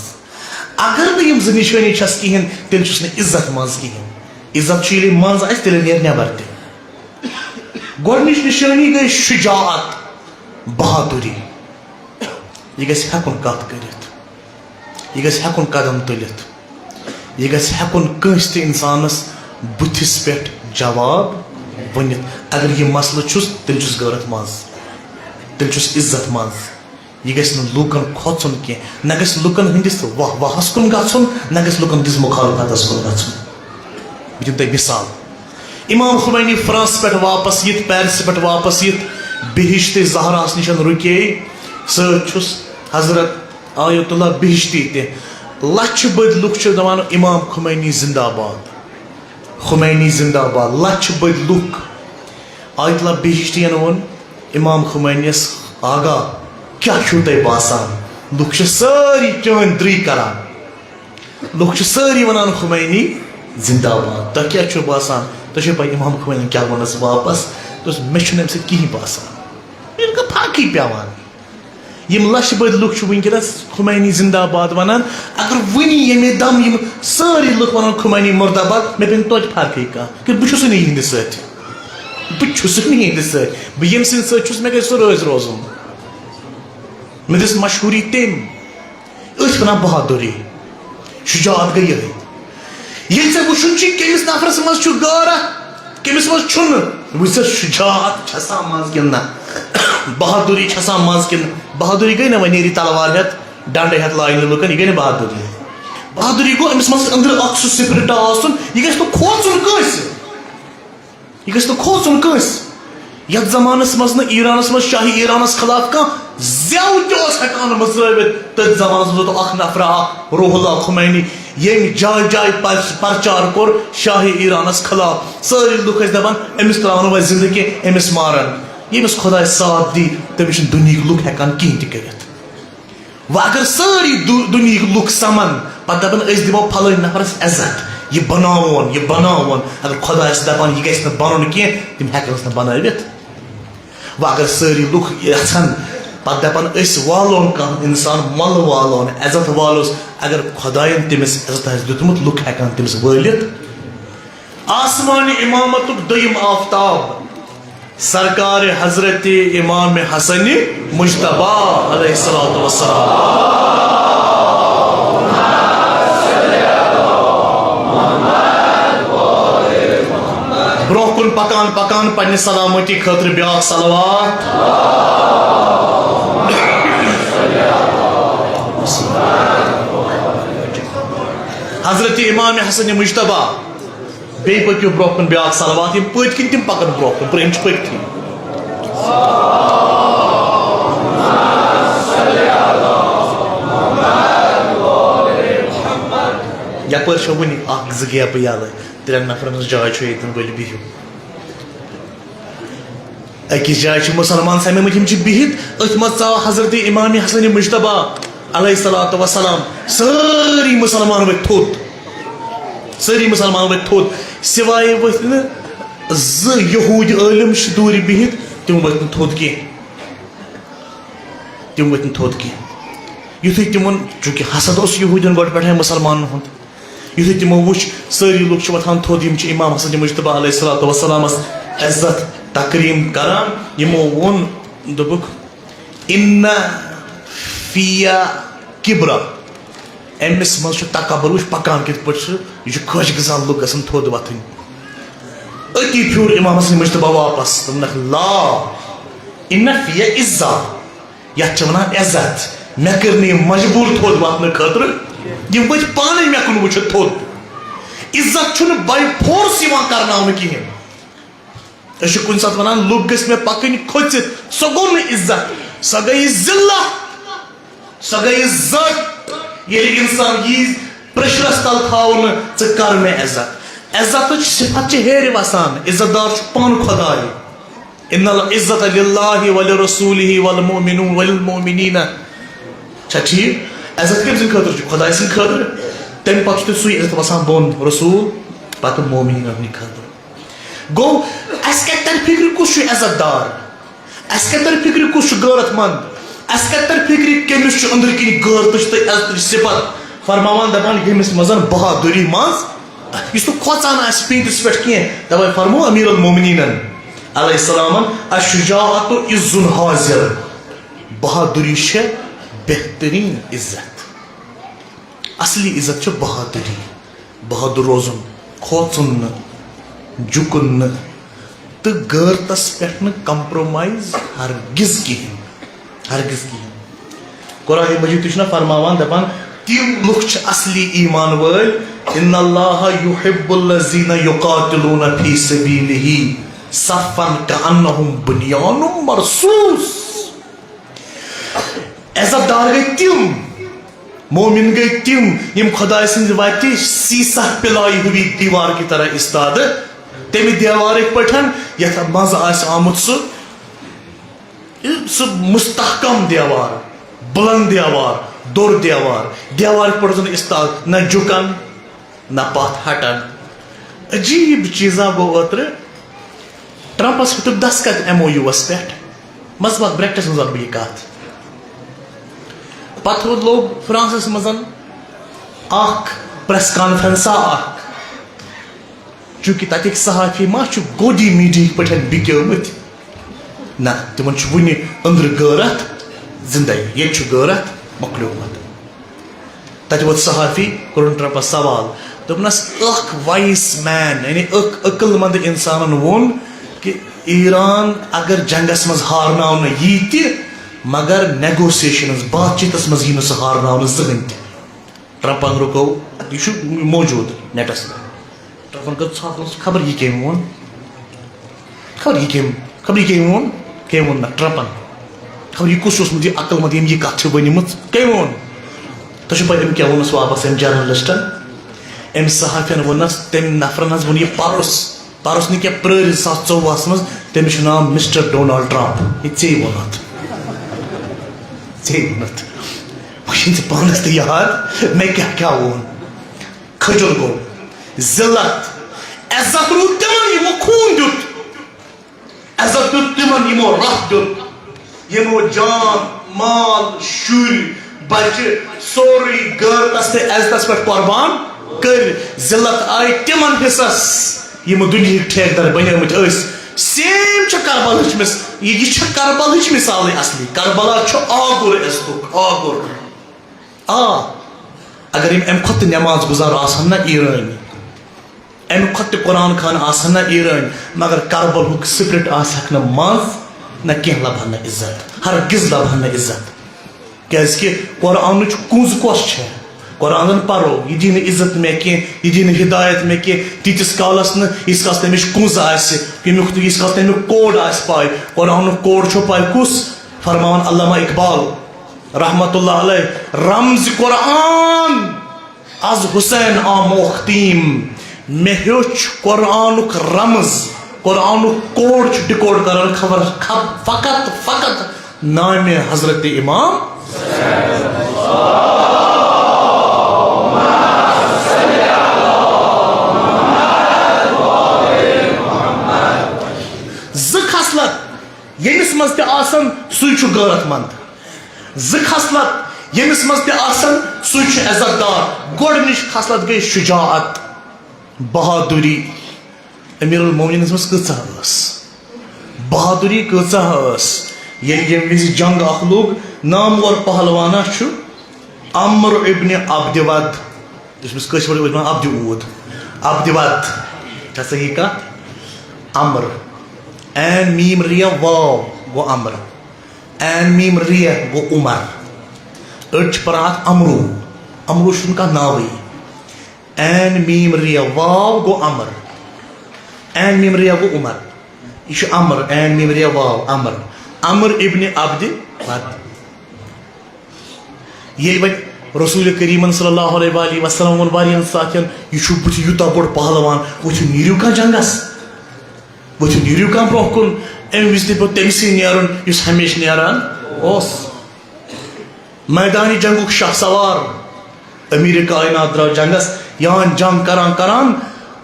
اگر نہٕ یِم زٕ نِشٲنی چھس کِہیٖنۍ، تیٚلہِ چھُس نہٕ عزت منٛز کِہیٖنۍ۔ عزت چھُ ییٚلہِ منٛز آسہِ، تیٚلہِ نیرِ نٮ۪بر تہِ۔ گۄڈٕنِچ نِشٲنی گٔے شجاعت، بہادُری۔ یہِ گژھِ ہٮ۪کُن کتھ کٔرِتھ، یہِ گژھِ ہٮ۪کُن قدم تُلِتھ، یہِ گژھِ ہٮ۪کُن کٲنٛسہِ تہِ اِنسانس بُتھِس پٮ۪ٹھ جواب ؤنِتھ۔ اگر یہِ مسلہٕ چھُس، تیٚلہِ چھُس غٲرت منٛز، تیٚلہِ چھُس عزت منٛز۔ یہِ گژھِ نہٕ لوٗکن کھۄژُن کینٛہہ، نہ گژھِ لوٗکن ہٕنٛدِس واہ واہس کُن گژھُن، نہ گژھِ لوٗکن ہٕنٛدِس مُخالفتس کُن گژھُن۔ بہٕ دِمہٕ تۄہہِ مثال۔ امام خمینی فرانس پٮ۪ٹھ واپس یِتھ، پیرس پٮ۪ٹھ واپس یِتھ، بہشت زہراہس نِش رُکے، سۭتۍ چھُس حضرت آیت اللہ بہشتی تہِ۔ لچھِ بٔدۍ لُکھ چھِ دپان، "امام خمینی زندہ باد، خمینی زندہ باد"، لچھِ بٔدۍ لُکھ۔ آیت اللہ بہشتین ووٚن امام خمینیس، "آغا، کیٛاہ چھُو تۄہہِ باسان؟ لُکھ چھِ سٲری چٲنۍ درٕے کران۔" لُکھ چھِ سٲری وَنان، "خمینی زِندہ باد۔" تۄہہِ کیٛاہ چھُو باسان؟ تۄہہِ چھو پَے اِمام خمینی کیٛاہ ووٚنُس واپس؟ دوٚپُس، "مےٚ چھُنہٕ اَمہِ سۭتۍ کِہیٖنۍ باسان۔ مےٚ چھُنہٕ کانٛہہ فرقٕے پٮ۪وان۔" یِم لَچھِ بٔدۍ لُکھ چھِ وٕنکیٚنَس خمینی زِندہ باد وَنان، اگر وٕنی ییٚمے دم یِم سٲری لُکھ وَنان، "خمینی مُردہ باد"، مےٚ پیٚیہِ نہٕ توتہِ فرقٕے کانٛہہ، کہِ بہٕ چھُسٕے نہٕ یِہِنٛدِ سۭتۍ۔ بہٕ چھُسٕے نہٕ یِہِنٛدِ سۭتۍ۔ بہٕ ییٚمہِ سٕنٛدِ سۭتۍ چھُس، مےٚ گژھِ سُہ رٲزۍ روزُن۔ مےٚ دِژ مشہوٗری تٔمۍ۔ أتھۍ وَنان بہادُری، شجاعت گٔے یِہے۔ ییٚلہِ ژےٚ وٕچھُن چھُ کٔمِس نفرَس منٛز چھُ غٲرت، کٔمِس منٛز چھُنہٕ، وٕچھ ژےٚ شجاعت چھےٚ سا منٛز کِنہٕ نہ، بہادُری چھےٚ سا منٛز کِنہٕ نہ۔ بہادُری گٔے نہ وۄنۍ نیرِ تلوار ہٮ۪تھ، ڈنڈٕ ہٮ۪تھ لاینہٕ لُکَن، یہِ گٔے نہٕ بہادُری۔ بہادُری گوٚو أمِس منٛز أنٛدرٕ اَکھ سُہ سپرٹ آسُن، یہِ گژھِ نہٕ کھوژُن کٲنٛسہِ۔ یہِ گژھِ نہٕ کھوژُن کٲنٛسہِ۔ یَتھ زمانَس منٛز نہٕ ایرانَس منٛز شاہِ ایرانَس خلاف کانٛہہ زٮ۪و تہِ اوس ہٮ۪کان مٕژرٲوِتھ، تٔتھۍ زمانَس منٛز ووت اَکھ نفرا اَکھ روح اللہ خمینی، ییٚمۍ جایہِ جایہِ پر-، پرچار کوٚر شاہِ ایرانَس خلاف۔ سٲری لُکھ ٲسۍ دَپان، "أمِس ترٛاوو نہٕ وۄنۍ زِندٕ کینٛہہ، أمِس مارَن۔" ییٚمِس خۄداے ساتھ دی، تٔمِس چھِنہٕ دُنیہٕکۍ لُکھ ہٮ۪کان کِہیٖنۍ تہِ کٔرِتھ۔ وۄنۍ اگر سٲری دُ-، دُنیہٕکۍ لُکھ سَمَن، پَتہٕ دَپَن، "أسۍ دِمو پھلٲنۍ نفرَس عزت، یہِ بَناوون، یہِ بَناوون"، اگر خۄدایَس دَپان، "یہِ گژھِ نہٕ بَنُن کینٛہہ"، تِم ہٮ۪کَن نہٕ بَنٲوِتھ۔ وۄنۍ اگر سٲری لُکھ یَژھَن، پَتہٕ دَپَن، "أسۍ والون کانٛہہ اِنسان، مۄلہٕ والون، عزت والوس"، اگر خۄدایَن تٔمِس عزت آسہِ دیُتمُت، لُکھ ہٮ۪کَن تٔمِس وٲلِتھ۔ آسمانِ اِمامتُک دوٚیِم آفتاب، سرکار حضرت امام حسن مجتبیٰ علیہ الصلوۃ والسلام۔ برونٛہہ کُن پکان پکان پننہِ سلامتی خٲطرٕ بیاکھ صلوات۔ حضرت امام حسن مجتبیٰ۔ بیٚیہِ پٔکِو برٛونٛہہ کُن بیٛاکھ صلوات، یِم پٔتۍ کِنۍ تِم پَکَن برٛونٛہہ کُن، برٛونٛہہ یِم چھِ پٔکۍتھٕے۔ یَپٲرۍ چھےٚ وُنہِ اَکھ زٕ گیپہٕ یَلہٕ، ترٛٮ۪ن نفرَن ہٕنٛز جاے چھےٚ ییٚتٮ۪ن، ؤلِو بِہِو۔ أکِس جایہِ چھِ مُسلمان سَمیمٕتۍ، یِم چھِ بِہِتھ، أتھۍ منٛز ژاو حضرت امام حسن مجتبیٰ علیہ الصلوۃ والسلام، سٲری مُسلمان ؤتھۍ تھوٚد، سٲری مُسلمان ؤتھۍ تھوٚد، سوائے ؤتھۍ نہٕ زٕ یہوٗدۍ عٲلِم چھِ دوٗرِ بِہِتھ، تِم ؤتھۍ نہٕ تھوٚد کینٛہہ، تِم ؤتھۍ نہٕ تھوٚد کینٛہہ۔ یُتھُے تِمَن، چوٗنٛکہِ حسد اوس یہوٗدٮ۪ن گۄڈٕ پٮ۪ٹھَے مُسلمانَن ہُنٛد، یُتھُے تِمو وُچھ، سٲری لُکھ چھِ وۄتھان تھوٚد، یِم چھِ امام حسن مجتبیٰ علیہ الصلوۃ والسلامَس عزت تقریٖم کران۔ یِمو ووٚن، دوٚپُکھ، "ان فی کبرا"، أمِس منٛز چھُ تکبر، وٕچھ پکان کِتھ پٲٹھۍ چھُ، یہِ چھُ خۄش گژھان لُکھ گژھن تھوٚد وۄتھٕنۍ۔ أتی پھیوٗر امام حسن مجتبیٰ واپس، دوٚپنکھ، "لا، ان فی عزہ"۔ یتھ چھِ ونان عزت۔ مےٚ کٔر نہٕ یِم مجبوٗر تھوٚد وۄتھنہٕ خٲطرٕ، یِم ؤتھۍ پانے مےٚ کُن وٕچھِتھ تھوٚد۔ عزت چھُنہٕ by force یِوان کرناونہٕ کِہیٖنۍ۔ أسۍ چھِ کُنہِ ساتہٕ ونان، "لُکھ گٔژھۍ مےٚ پکٕنۍ کھٔژِتھ"، سۄ گوٚو نہٕ عزت، سۄ گٔیہِ ذلت، سۄ گٔیہِ عزت۔ ییٚلہِ انسان یی پریشرس تل تھاونہٕ، "ژٕ کر مےٚ عزت"، عزتٕچ صفت چھِ ہیرِ وسان، عزت دار چھُ پانہٕ خۄداے۔ ان العزت للہ ولرسولہ والمؤمنون وللمؤمنین۔ چھا ٹھیٖک؟ عزت کٔمۍ سٕنٛدِ خٲطرٕ چھُ؟ خۄداے سٕنٛدِ خٲطرٕ۔ تَمہِ پتہٕ چھُ تۄہہِ سُے عزت وَسان بۄن، رسول، پتہٕ مومنیٖنَن ہٕنٛدِ خٲطرٕ۔ گوٚو، اَسہِ کَتہِ تَرِ فِکرِ کُس چھُ عزت دار؟ اسہِ کتہِ تر فکرِ کُس چھُ غٲرت مند؟ اسہِ کتہِ تر فکرِ کٔمِس چھُ أنٛدرٕ کِنۍ غٲرتٕچ تہٕ عزتٕچ صفت؟ فرماوان دپان، ییٚمِس منٛز بہادُری منٛز، یُس نہٕ کھۄژان آسہِ پیٖنتِس پٮ۪ٹھ کینٛہہ، توے فرمو امیر المومنینن علیہ السلامن، الشجاعت عز حاضر، بہادُری چھےٚ بہتریٖن عزت۔ اصلی عزت چھےٚ بہادُری، بہادُر روزُن، کھوژُن نہٕ، جُکُن نہٕ تہٕ غٲرتس پٮ۪ٹھ نہٕ compromise ہرگز کِہیٖنۍ، ہرگز کِہیٖنۍ۔ قرآن مجید تہِ چھُنہ فرماوان، دپان، تِم لُکھ چھِ اصلی ایمان وٲلۍ، ان اللہ یحب الذین یقاتلون فی سبیلہ صفا کانہم بنیان مرصوص۔ عزت دار گٔے تِم، مومن گٔے تِم، یِم خداے سٕنٛزِ وتہِ سیسہ پلائی ہوئی دیوار کی طرح استادٕ، تمہِ دیوارٕکۍ پٲٹھۍ یتھ منٛز آسہِ آمُت سُہ، سُہ مستحکم دیوار، بلند دیوار، دوٚر دیوار، دیوارٕکۍ پٲٹھۍ زن استاد، نہ جُکن، نہ پتھ ہٹن۔ عجیب چیزا گوٚو اوترٕ، ٹرمپس ہیوٚتُکھ دستخط ایم او یوس پٮ۪ٹھ۔ منٛزٕ باگ بریکٹس منٛز ونہٕ بہٕ یہِ کتھ۔ پتہٕ لوٚگ فرانسس منٛز اکھ پریس کانفرنسا اکھ، چونکہ تتِکۍ صحافی ما چھِ گوٚدی میڈیاہٕکۍ پٲٹھۍ بِکیٲمٕتۍ۔ نہ، تِمن چھُ وُنہِ أنٛدرٕ غٲرت زندے، ییٚتہِ چھُ غٲرت مۄکلیومُت۔ تتہِ ووت صحافی، کوٚرُن ٹرمپس سوال، دوٚپنس، اکھ وائس مین، یعنی اکھ عقل مند انسانن ووٚن کہ ایران اگر جنگس منٛز ہارناونہٕ یی تہِ، مگر نیگوسیشنس، بات چیتس منٛز یی نہٕ سُہ ہارناونہٕ زٕہٕنۍ تہِ۔ ٹرمپن رُکو، یہِ چھُ موجود نیٹس پٮ۪ٹھ۔ ٹرمپن کٔر ژھۄپھ، دوٚپُن، خبر یہِ کٔمۍ ووٚن، خبر یہِ کٔمۍ، خبر یہِ کٔمۍ ووٚن، کٔمۍ ووٚن نہ ٹرمپن؟ خبر یہِ کُس چھُ اوسمُت یہِ عقل مند، ییٚمۍ یہِ کتھ چھِ ؤنمٕژ، کٔمۍ ووٚن؟ تۄہہِ چھُو پَے أمۍ کیٛاہ ووٚنُس واپس أمۍ جرنلسٹن؟ أمۍ صحافین ووٚننس، تٔمۍ نفرن حظ ووٚن یہِ پرُس، پرُس نہٕ کینٛہہ، پرٲرِتھ زٕ ساس ژوٚوُہس منٛز، تٔمِس چھُ ناو مسٹر ڈونلڈ ٹرمپ۔ یہِ ژےٚ ووٚنُتھ، ژےٚ ووٚنُتھ۔ وۄنۍ چھُنہٕ ژےٚ پانس تہِ یاد مےٚ کیٛاہ کیٛاہ ووٚن۔ کھجل گوٚو، ذلت، عزت روٗد تِمن، یِمو خوٗن دیُت۔ عزت دیُت تِمن، یِمو راہ دیُت، یِمو جان، مال، شُرۍ، بچہِ، سورُے غٲرتس تہٕ عزتس پٮ۪ٹھ قۄربان کٔرۍ۔ ذلت آیہِ تِمن حصس، یِم دُنیہٕکۍ ٹھیکہٕ در بنیمٕتۍ ٲسۍ۔ سیم چھِ کربلٕچ مِس-، یہِ، یہِ چھِ کربلٕچ مثالٕے اصلی۔ کربلا چھُ آگُر عزتُک، آگُر۔ آ، اگر یِم امہِ کھۄتہٕ تہِ نماز گُزار آسہٕ ہن نا ایرٲنۍ، امہِ کھۄتہٕ تہِ قرآن خوان آسہٕ ہن نا ایرٲنۍ، مگر کربلہُک spirit آسہِ ہکھ نہٕ منٛز نہ کینٛہہ، لبہٕ ہن نہٕ عزت، ہرگز لبہٕ ہن نہٕ عزت۔ کیازِ کہِ قرآنٕچ کُنٛز کۄس چھےٚ؟ قرآنن پرو، یہِ دی نہٕ عزت مےٚ کینٛہہ، یہِ دی نہٕ ہدایت مےٚ کینٛہہ، تیٖتِس کالس نہٕ، ییٖتِس کالس تٔمِچ کُنٛز آسہِ، ییٚمیُک، ییٖتِس کالس تٔمیُک code آسہِ پاے۔ قرآنُک code چھو پاے کُس؟ فرماوان علامہ اقبال رحمت اللہ علیہ، رمز قرآن از حسین آموختیم۔ مےٚ ہیوٚچھ قرآنُک رمز، قرآنُک code چھُ decode کران خبر، خب-، فقط، فقط نامِ حضرت امام۔ زٕ خصلت ییٚمِس منٛز تہِ آسن، سُے چھُ غٲرت مند۔ زٕ خصلت ییٚمِس منٛز تہِ آسن، سُے چھُ عزت دار۔ گۄڈٕنِچ خصلت گٔے شجاعت، بہادُری۔ امیر المومنینس منٛز کۭژاہ ٲس بہادُری، کۭژاہ ٲس؟ ییٚلہِ ییٚمہِ وِزِ جنگ اکھ لوٚگ، نامور پہلوانا چھُ عمرو ابن عبد ود، یُس أمِس کٲشِر پٲٹھۍ ٲسۍ وَنان عبدِ اوٗد، عبدِ ود، چھا صحیح کتھ؟ عمر، عین میم ریہ واو گوٚو عمر، عین میم ریہ گوٚو عمر۔ أڑۍ چھِ پران اتھ امرو، امرو چھُنہٕ کانٛہہ ناوٕے۔ عین میم ریہ واو گوٚو عمر، عین میم ریہ گوٚو عمر۔ یہِ چھُ عمر، عین میم ریہ واو، عمر۔ عمر ابن عبد ود۔ ییٚلہِ وۄنۍ رسول کریمن صلی اللہ علیہ وآلہ وسلم ووٚن واریاہن ساتھین، یہِ چھُ بُتھِ یوٗتاہ بوٚڑ پہلوان، ؤتھِو نیٖرِو کانٛہہ جنگس، ؤتھِو نیٖرِو کانٛہہ برونٛہہ کُن۔ اَمہِ وِزِ تہِ پیوٚو تٔمِسٕے نیرُن، یُس ہمیشہِ نیران اوس۔ میدانِ جنگُک شاہ سوار امیر کائنات درٛاو جنگس، یان جنگ کران کران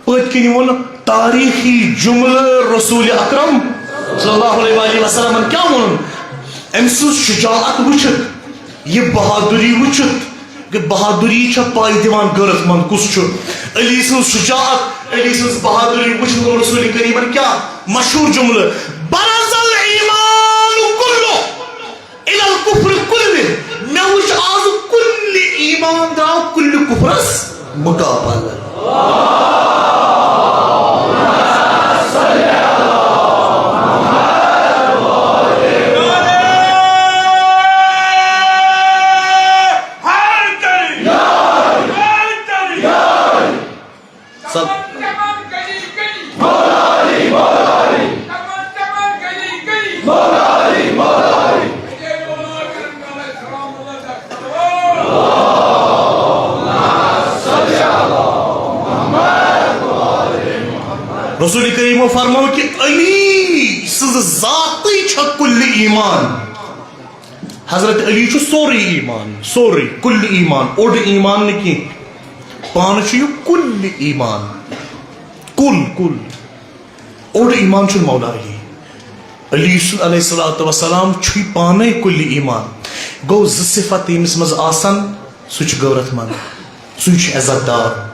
پٔتۍ کِنۍ ووٚن تاریخی جملہٕ رسول اکرم۔ صلی اللہ علیہ وآلہ وسلمن کیٛاہ ووٚنُن؟ أمۍ سٕنٛز شجاعت وٕچھِتھ، یہِ بہادُری وٕچھِتھ، گٔے بہادُری چھےٚ پَے دِوان غٲرت مند کُس چھُ۔ علی سٕنٛز شجاعت، علی سٕنٛز بہادُری وٕچھِتھ ووٚن رسول کریٖمن کیٛاہ مشہوٗر جملہٕ، "برز الایمان کلہ الی الکفر کلہ"۔ مےٚ وٕچھ آز کُلہِ ایمان درٛاو کُلہِ کفرس مقابلہٕ۔ سب رسول کریمو فرموو کہ علی سٕنٛز ذاتٕے چھےٚ کُلہِ ایمان۔ حضرت علی چھُ سورُے ایمان، سورُے، کُلہِ ایمان، اوٚڑ ایمان نہٕ کینٛہہ۔ پانہٕ چھُ یہِ کُلہِ ایمان، کُل، کُل۔ اوٚڑ ایمان چھُنہٕ مولا علی۔ علی سُنٛد علیہ الصلوۃ والسلام چھُے پانَے کُلہِ ایمان۔ گوٚو زٕ صفت ییٚمِس منٛز آسَن، سُہ چھُ غٲرت مند، سُے چھُ عزت دار۔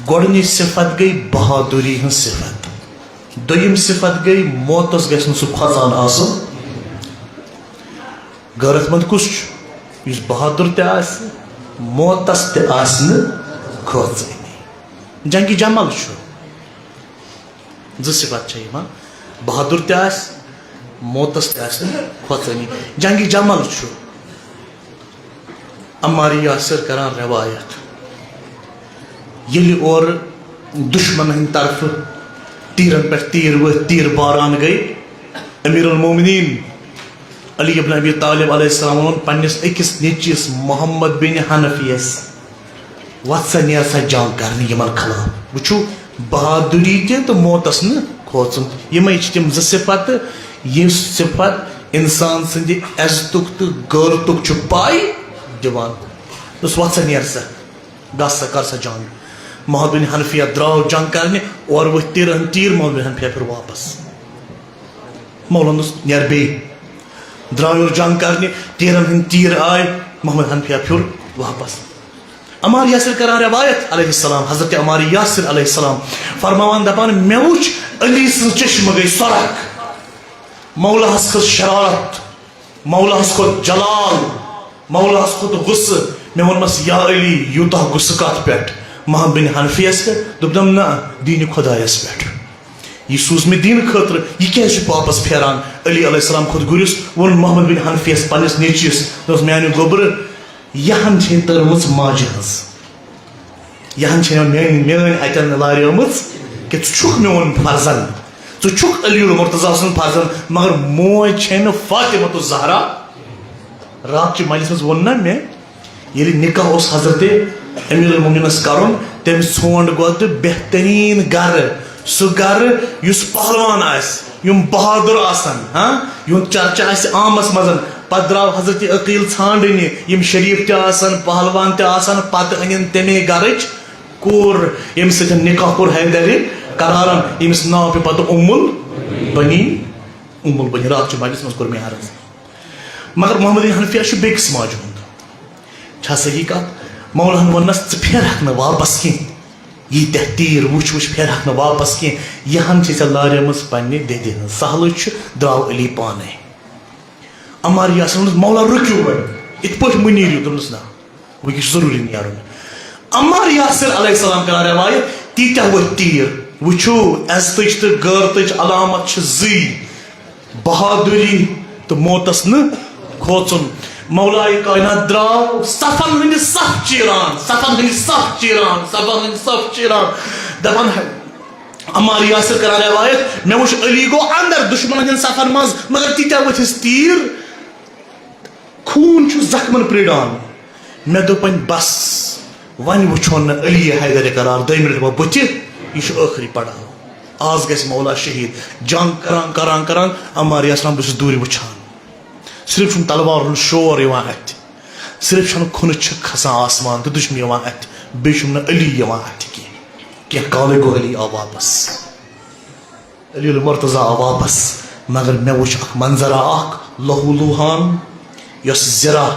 گۄڈٕنِچ صفت گٔے بہادُری ہٕنٛز صفت۔ دوٚیِم صفت گٔے موتَس گژھِ نہٕ سُہ کھۄژان آسُن۔ غٲرت مند کُس چھُ؟ یُس بہادُر تہِ آسہِ، موتَس تہِ آسہِ نہٕ کھوژٲنی۔ جنگِ جمل چھُ۔ زٕ صفت چھےٚ یِوان، بہادُر تہِ آسہِ، موتَس تہِ آسہِ نہٕ کھوژٲنی۔ جنگِ جمل چھُ۔ عمار یاسر کران روایت، ییٚلہِ اورٕ دُشمن ہٕنٛدِ طرفہٕ تیٖرن پٮ۪ٹھ تیٖر ؤتھۍ، تیٖر باران گٔے، امیر المومنین علی ابن ابی طالب علیہ السلام ووٚن پننِس أکِس نیٚچوِس محمد بن حنفیس، "وَتھ سا، نیر سا جنگ کرنہِ یِمن خلاف۔" وٕچھِو، بہادُری تہِ تہٕ موتَس نہٕ کھوژُن، یِمے چھِ تِم زٕ صفت، یُس صفت انسان سٕنٛدِ عزتُک تہٕ غٲرتُک چھُ پاے دِوان۔ دوٚپُس، "وَتھ سا، نیر سا، گژھ سا، کر سا جنگ۔" محمد بن حنفیہ درٛاو جنگ کرنہِ، اورٕ ؤتھۍ تیٖرن تیٖر، محمد بن حنفیہ پھِر واپس۔ مولانا دوٚپُس، "نیر بیٚیہِ۔" درٛاو یورٕ جنگ کرنہِ، تیٖرن ہٕنٛدۍ تیٖر آے، محمد حنفیہ پھیوٚر واپس۔ عمار یاسر کران روایت علیہ السلام، حضرت عمار یاسر علیہ السلام فرماوان دپان، "مےٚ وُچھ علی سٕنٛز چشمہٕ گٔے سۄرخ، مولاہس کھٔژ شرارت، مولاہس کھوٚت جلال، مولاہس کھوٚت غصہٕ۔ مےٚ ووٚنمس، 'یا علی، یوٗتاہ غصہٕ کتھ پٮ۪ٹھ؟ محمد بن حنفیس پٮ۪ٹھ؟' دوٚپنم، 'نہ، دینِ خۄدایس پٮ۪ٹھ۔ یہِ سوٗز مےٚ دینہٕ خٲطرٕ، یہِ کیازِ چھُ واپس پھیران؟' علی علیہ السلام کھوٚت گُرِس، ووٚن محمد بن حنفیس پننِس نیٚچوِس، دوٚپُس، 'میانہِ گوٚبرٕ، یہِ ہن چھے تٔرمٕژ ماجہِ ہٕنٛز۔ یہِ ہن چھے میٲنۍ، میٲنۍ اتٮ۪ن لاریمٕژ کہِ ژٕ چھُکھ میون فرزند، ژٕ چھُکھ علی المرتضیٰ سُنٛد فرزند، مگر موج چھے نہٕ فاطمہ الزہرا۔ راتھ چہِ مجلسہِ منٛز ووٚن نہ مےٚ، ییٚلہِ نکاح اوس حضرت امیر المومنینس کرُن، تٔمۍ ژھونڈ گۄڈٕ بہتریٖن گرٕ، سُہ گرٕ یُس پہلوان آسہِ، یِم بہادُر آسن، ہاں، یِہُنٛد چرچہٕ آسہِ عامس منٛز۔ پتہٕ درٛاو حضرت عقیل ژھانڈنہِ، یِم شریف تہِ آسن، پہلوان تہِ آسن، پتہٕ أنِن تمے گرٕچ کوٗر، ییٚمہِ سۭتۍ نکاح کوٚر حیدرِ قرارن، ییٚمِس ناو پیوٚو پتہٕ ام البنین۔ ام البنین، راتھ چہِ مجلسہِ منٛز کوٚر مےٚ عرض۔ مگر محمد بن حنفیہ چھُ بیٚکِس ماجہِ ہُنٛد۔ چھا صحیح کتھ؟ مولاہن ووٚننس، "ژٕ پھیرکھ نہٕ واپس کینٛہہ۔ ییٖتیٛاہ تیٖر وُچھ وُچھ، پھیرکھ نہٕ واپس کینٛہہ۔ یہِ ہن چھے ژےٚ لاریمٕژ پننہِ دٮ۪دِ ہٕنٛز۔ سہلٕے چھُ، درٛاو علی پانے۔" عمار یاسر ووٚنُس، "مولا، رُکِو وۄنۍ۔ یِتھ پٲٹھۍ مہٕ نیٖرِو۔" دوٚپنس، "نہ، وٕنکیٚس چھُ ضروٗری نیرُن۔" عمار یاسر علیہ السلام کران روایت، تیٖتیٛاہ ؤتھۍ تیٖر۔ وٕچھِو، عزتٕچ تہٕ غٲرتٕچ علامت چھِ زٕے۔ بہادری تہٕ موتس نہٕ کھوژُن۔ مولائے کائنات درٛاو صفن ہٕنٛدِ صف چیران، صفن ہٕنٛدِ صف چیران، صفن ہٕنٛدِ صف چیران۔ دپان، عمار یاسر کران روایت، مےٚ وُچھ علی گوٚو اندر دشمنن ہٕنٛدٮ۪ن صفن منٛز، مگر تیٖتیٛاہ ؤتھِس تیٖر، خوٗن چھُ زخمن پریڑان۔ مےٚ دوٚپ، وۄنۍ بس، وۄنۍ وٕچھون نہٕ علی حیدر قرار دوٚیمہِ لٹہِ وۄنۍ بٕتھِ، یہِ چھُ ٲخری پڑاو۔ آز گژھِ مولا شہید۔ جنگ کران، کران، کران، عمار یاسر، بہٕ چھُس دوٗرِ وٕچھان۔ صرف چھُم تلوار ہُنٛد شور یِوان اَتھِ، صرف چھَنہٕ کھُنہٕ چھِکھ کھسان آسمان تہٕ دُشمنی یِوان اَتھِ، بیٚیہِ چھُم نہٕ علی یِوان اَتھِ کینٛہہ۔ کینٛہہ کالٕے گوٚو علی آو واپس۔ علی المرتضیٰ آو واپس۔ مگر مےٚ وُچھ اکھ منظرا اکھ لہو لوہان، یۄس زِرہ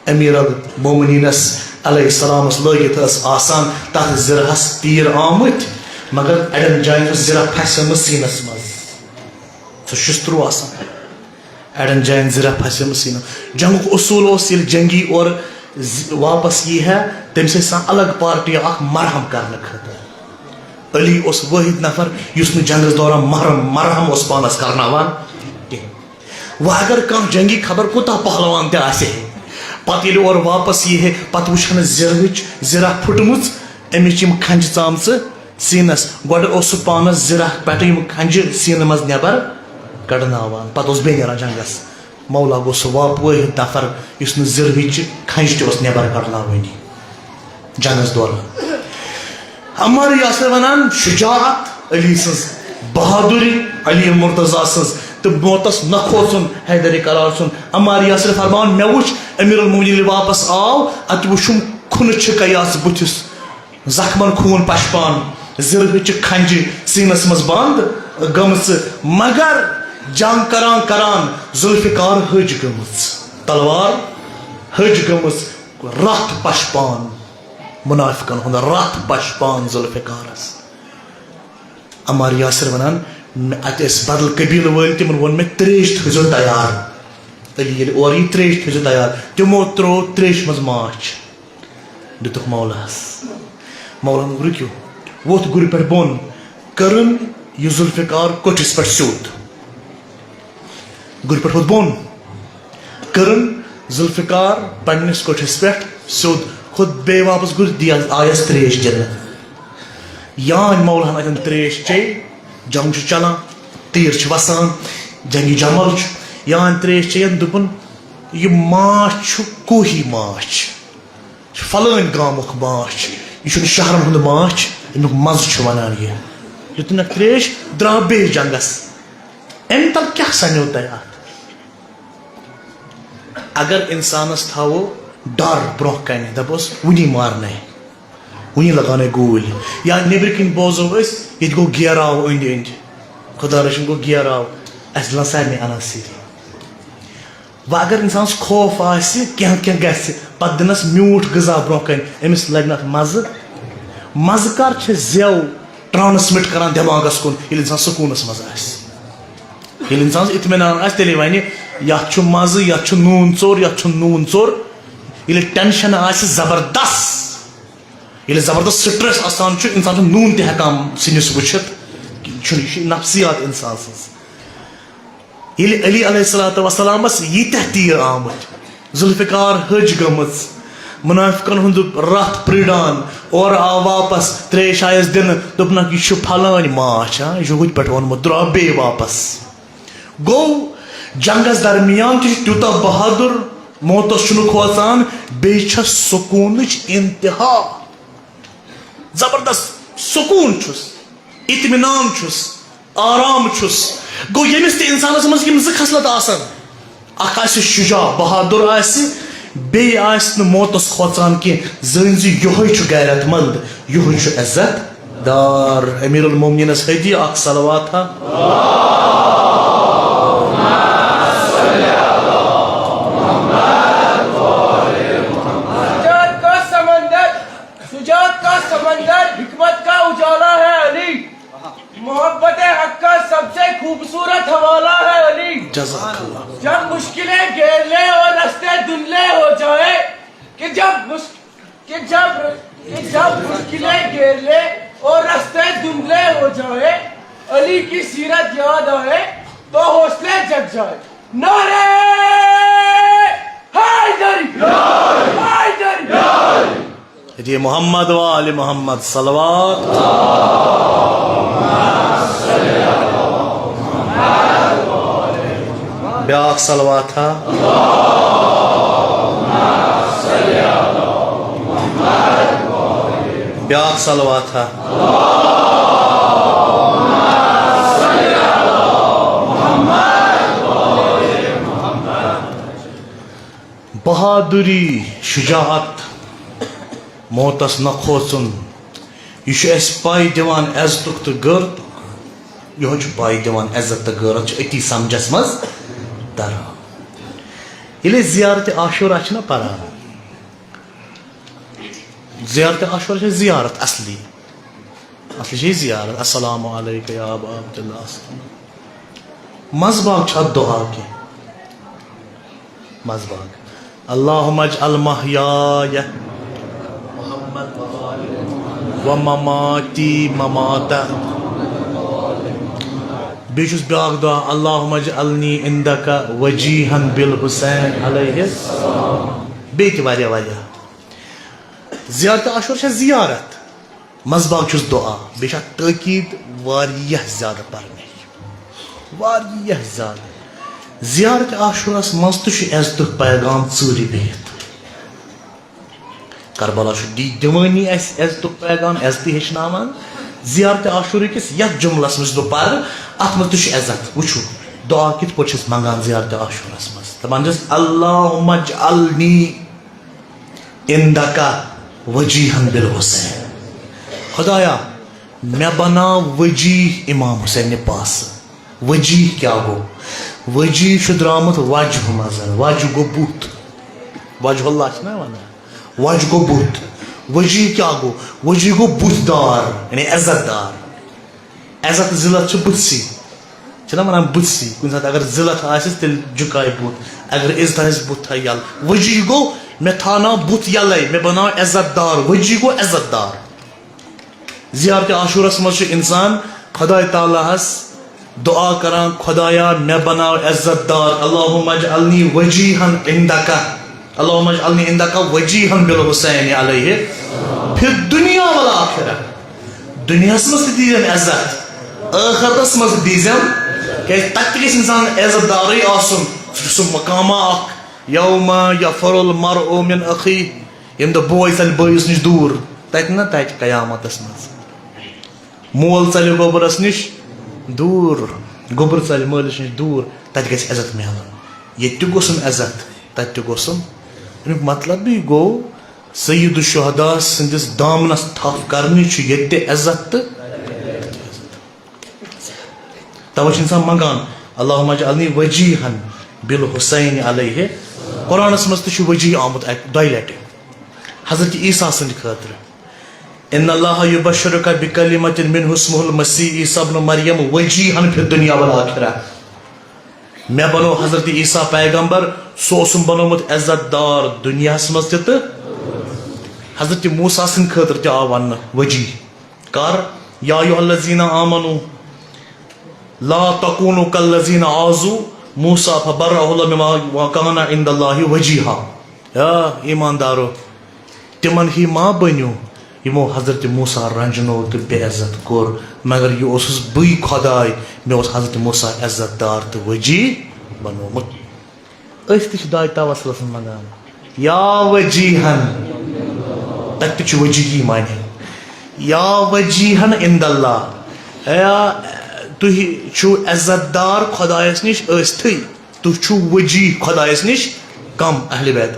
امیر المومنینس علیہ السلامس لٲگِتھ ٲس آسان، تتھ زِرہس تیٖر آمٕتۍ، مگر اڑٮ۪ن جاین ٲس زِرہ پھسیمٕژ سیٖنس منٛز۔ سُہ شستروٗ آسان۔ اڑٮ۪ن جاین زِرہ پھسیمٕژ سیٖنس۔ جنگُک اصوٗل اوس، ییٚلہِ جنگی اورٕ زِ-، واپس یی ہے، تٔمِس ٲسۍ آسان الگ پارٹی اکھ مرہم کرنہٕ خٲطرٕ۔ علی اوس وٲحد نفر یُس نہٕ جنگس دوران مرہم، مرہم اوس پانس کرناوان کینٛہہ۔ وۄنۍ اگر کانٛہہ جنگی خبر کوٗتاہ پہلوان تہِ آسہِ ہے، پتہٕ ییٚلہِ اورٕ واپس یی ہے، پتہٕ وٕچھِ ہا نہٕ زِرہٕچ، زِرہ پھُٹمٕژ، امِچ یِم کھنجہِ ژامژٕ سیٖنس۔ گۄڈٕ اوس سُہ پانس زِرہ پٮ۪ٹھٕ یِم کھنجہِ سیٖنہٕ منٛز نٮ۪بر کڑناوان، پتہٕ اوس بیٚیہِ نیران جنگس۔ مولا گوٚو سُہ واپ وٲحد نفر یُس نہٕ زِرہٕچ کھنج تہِ اوس نٮ۪بر کڑناوٲنی جنگس دوران۔ عمار یاسر ونان شجاعت علی سٕنٛز، بہادری علی مرتضی سٕنٛز تہٕ موتس نہ کھوژُن حیدر کرار سُنٛد۔ عمار یاسر فرمان، مےٚ وُچھ امیر المومنین ییٚلہِ واپس آو، اتہِ وُچھُم کھُنہٕ چھِکہ یس بُتھِس۔ زخمن خوٗن پشپان، زِرہٕچہِ کھنجہِ سیٖنس منٛز بنٛد گٔمژٕ، مگر جنگ کران کران ذوالفقار ۂج گٔمٕژ، تلوار ۂج گٔمٕژ، رتھ پشپان، منافقن ہُنٛد رتھ پشپان ذوالفقارس۔ عمار یاسر ونان، مےٚ، اتہِ ٲسۍ بدل قبیلہٕ وٲلۍ، تِمن ووٚن مےٚ، تریش تھٲیزیو تیار۔ علی ییٚلہِ اورٕ یی، تریش تھٲیزیو تیار۔ تِمو تروو تریشہِ منٛز ماچھ۔ دِتُکھ مولاہس۔ مولاہن ووٚن، رُکِو۔ ووٚتھ گُرِ پٮ۪ٹھ بۄن۔ کٔرٕن یہِ ذوالفقار کوٹھِس پٮ۪ٹھ سیوٚد۔ گُرِ پٮ۪ٹھ ووٚتھ بۄن۔ کٔرٕن ذوالفقار پننِس کوٹھِس پٮ۪ٹھ سیوٚد۔ کھوٚت بیٚیہِ واپس گُرِ، دِیس، آیس تریش دِنہٕ۔ یانۍ مولاہن اتٮ۪ن تریش چے، جنگ چھُ چلان، تیٖر چھِ وسان، جنگی جمل چھُ۔ یانۍ تریش چیٚیَن، دوٚپُن، یہِ ماچھ چھُ کوہی ماچھ۔ یہِ چھُ فلٲنۍ گامُک ماچھ، یہِ چھُنہٕ شہرن ہُنٛد ماچھ، اَمیُک مَزٕ چھُ وَنان یہِ۔ دیُتنَکھ ترٛیش، درٛاو بیٚیہِ جنٛگس۔ اَمہِ تَل کیٛاہ سَنیو تۄہہِ اَتھ؟ اگر اِنسانَس تھاوو ڈَر برٛونٛہہ کَنہِ، دَپوس، وُنی مارنَے، وُنی لَگاونَے گوٗلۍ، یا نیٚبرۍ کِنۍ بوزو أسۍ، ییٚتہِ گوٚو گیراو أنٛدۍ أنٛدۍ، خۄدا رٔچھِن گوٚو گیراو، اَسہِ دِلَن سارنٕے اَنان سۭتۍ۔ وۄنۍ اگر اِنسانَس خوف آسہِ، کینٛہہ کینٛہہ گژھِ، پَتہٕ دِنَس میوٗٹھ غذا برونٛہہ کَنہِ، أمِس لَگہِ نہٕ اَتھ مَزٕ۔ مَزٕ کر چھِ زٮ۪و ٹرانسمِٹ کران دٮ۪ماغَس کُن، ییٚلہِ اِنسان سکوٗنَس منٛز آسہِ۔ ییٚلہِ اِنسانَس اطمینان آسہِ، تیٚلے وَنہِ، یَتھ چھُ مَزٕ، یَتھ چھُ نوٗن ژوٚر، یَتھ چھُنہٕ نوٗن ژوٚر۔ ییٚلہِ ٹٮ۪نشَن آسہِ زبردست، ییٚلہِ زبردست سٹریس آسان چھُ، اِنسان چھُ نوٗن تہِ ہٮ۪کان سِنِس وٕچھِتھ۔ یہِ چھُنہٕ، یہِ چھِ نفسیات اِنسان سٕنٛز۔ ییٚلہِ علی علیہ الصلوۃ والسلامس ییٖتیٛاہ تیٖر آمٕتۍ، ذوالفقار ۂج گٔمٕژ، منافقن ہُنٛد رتھ پریڈان، اورٕ آو واپس، تریش آیس دِنہٕ، دوٚپنکھ، یہِ چھُ پھلٲنۍ ماچھ، ہاں، یہِ چھُ ہُتہِ پٮ۪ٹھ اوٚنمُت، درٛاو بیٚیہِ واپس۔ گوٚو، جنگس درمیان تہِ چھُ تیوٗتاہ بہادُر، موتس چھُنہٕ کھوژان، بیٚیہِ چھس سکوٗنٕچ انتہا۔ زبردست سکوٗن چھُس، اطمینان چھُس، آرام چھُس۔ گوٚو، ییٚمِس تہِ اِنسانَس منٛز یِم زٕ خصلت آسَن، اَکھ آسہِ شُجاع، بہادُر آسہِ، بیٚیہِ آسہِ نہٕ موتَس کھوژان کینٛہہ، زٲنۍ زِ یِہوٚے چھُ غیرت مند، یِہوٚے چھُ عزت دار۔ امیر المومنینس ہدی اکھ صلوات ہا۔ شجاعت کا سمندر، شجاعت کا سمندر، حکمت کا اجالا ہے علی۔ محبت حق کا سب سے خوبصورت حوالہ ہے علی۔ جزاک اللہ۔ جب مشکلیں گھیر لے اور رستے دھندلے ہو جائے، کہ جب مش-، کہ جب، کہ جب مشکلیں گھیر لے اور رستے دھندلے ہو جائے، علی کی سیرت یاد آئے تو حوصلے جگ جائے۔ نعرہ حیدری! حیدری! دی محمد و آل محمد صلوات۔ بیاکھ صلوات ہا۔ بیاکھ صلوات ہا۔ بہادری، شجاعت، موتس نہ کھوژُن، یہِ چھُ اَسہِ پَے دِوان عزتُک تہٕ غٲرتُک۔ یِہوٚے چھُ پَے دِوان، عزت تہٕ غٲرت چھِ أتی سمجھس منٛز تران۔ ییٚلہِ أسۍ زیارت عاشورہ چھِنہ پران، زیارت عاشورہ چھِ زیارت اصلی، اصلی چھِ یہِ زیارت، السلام علیک یا ابا عبداللہ، السلام۔ منٛزباگ چھُ اَتھ دُعا کینٛہہ؟ منٛزباگ۔ اللہم اجعل محیای و مماتی مماتہ۔ بیٚیہِ چھُس بیٛاکھ دعا، اللہم اجعلنی عندک وجیہن بالحسین علیہ السلام۔ بیٚیہِ تہِ واریاہ واریاہ۔ زیارت عاشور چھےٚ زیارت۔ منٛزباگ چھُس دُعا، بیٚیہِ چھِ اَتھ تٲکیٖد واریاہ زیادٕ پَرنٕچ، واریاہ زیادٕ۔ زیارت عاشورَس منٛز تہِ چھُ عزتُک پیغام ژوٗرِ بِہِتھ۔ کربلا چھُ دی-، دِوٲنی اَسہِ عزتُک پیغام، عزتٕے ہیٚچھناوان۔ زیارت عاشورہ کِس یَتھ جُملَس منٛز بہٕ پَرٕ، اَتھ منٛز تہِ چھُ عزت۔ وٕچھِو، دُعا کِتھ پٲٹھۍ چھِ أسۍ منٛگان زیارت عاشورَس منٛز؟ دَپان چھِس، اللہم اجعلنی عندک وجیہن بالحسین۔ خدایا، مےٚ بناو وجیہ امام حسینہِ پاسہٕ۔ وجیہ کیٛاہ گوٚو؟ وجیہ چھُ درٛامُت وجہ منٛز، وجہ گوٚو بُتھ۔ وجہ اللہ چھِنہ وَنان، وجہ گوٚو بُتھ۔ وجیہ کیٛاہ گوٚو؟ وجیہ گوٚو بُتھ دار، یعنی عزت دار۔ عزت ذلت چھُ بُتھسٕے۔ چھِنہ وَنان بُتھسٕے؟ کُنہِ ساتہٕ اگر ذلت آسٮ۪س، تیٚلہِ جُکایہِ بُتھ۔ اگر عزت آسٮ۪س، بُتھ تھایہِ یَلہٕ۔ وجیہ گوٚو، مےٚ تھاوناو بُتھ یَلَے، مےٚ بَناو عزت دار۔ وجیہ گوٚو عزت دار۔ زیارت عاشورَس منٛز چھُ اِنسان خۄداے تعالیٰ ہَس دُعا کَران، خۄدایا، مےٚ بَناو عزت دار۔ اللہم اجعلنی وجیہن عندک۔ اللہم اجعلنی عندک وجیہن بالحسین علیہ فی الدنیا والآخرہ۔ دُنیاہَس منٛز تہِ دیٖزٮ۪م عزت، ٲخرتَس منٛز تہِ دیٖزٮ۪م، کیٛازِ تَتہِ تہِ گژھِ اِنسان عزت دارٕے آسُن۔ سُہ چھُ سُہ مقامہ اَکھ، یوم یفر المرء من اخیہ، ییٚمہِ دۄہ بوے ژَلہِ بٲیِس نِش دوٗر۔ تَتہِ نہ، تَتہِ قیامتَس منٛز مول ژَلہِ گوٚبرَس نِش دوٗر، گوٚبُر ژَلہِ مٲلِس نِش دوٗر، تَتہِ گژھِ عزت میلُن۔ ییٚتہِ تہِ گوٚژھُم عزت، تَتہِ تہِ گوٚژھُم۔ اَمیُک مطلب یہِ گوٚو، سید الشہداء سٕنٛدِس دامنَس تھپھ کرنٕچ چھُ ییٚتہِ تہِ عزت تہٕ۔ توے چھُ اِنسان منٛگان، اللہم اجعلنی وجیہن بالحسین علیہ۔ قرآنَس منٛز تہِ چھُ وجیہ آمُت اَکہِ دۄیہِ لَٹہِ حضرت عیسیٰ سٕنٛدِ خٲطرٕ۔ ان اللہ یبشرک بکلمۃ منہ اسمہ المسیح عیسیٰ ابن مریم وجیہا فی الدنیا والآخرہ۔ مےٚ بنوو حضرت عیسیٰ پیغمبر، سُہ اوسُم بنوومُت عزت دار دُنیاہَس منٛز تہِ تہٕ حضرت موسیٰ سٕنٛدِ خٲطرٕ تہِ آو وننہٕ وجیہ۔ کر؟ یا ایھا الذین آمنوا لا تکونوا کالذین آذوا موسیٰ فبرأہ اللہ مما کان عند اللہ وجیہا۔ یا ایماندارو، تِمن ہی ما بٔنِو، یِمو حضرت موسیٰ رنجنوو تہٕ بے عزت کوٚر، مگر یہِ اوسُس بٕے خۄداے، مےٚ اوس حضرت موسیٰ عزت دار تہٕ وجیہ بنوومُت۔ أسۍ تہِ چھِ دعاے توسلس منٛز منٛگان، یا وجیہن، تتہِ تہِ چھُ وجیہی معنی، یا وجیہن عند اللہ، یا تُہۍ چھِو عزت دار خۄدایس نِش ٲستھٕے، تُہۍ چھِو وجیہ خۄدایس نِش کم اہل بیت،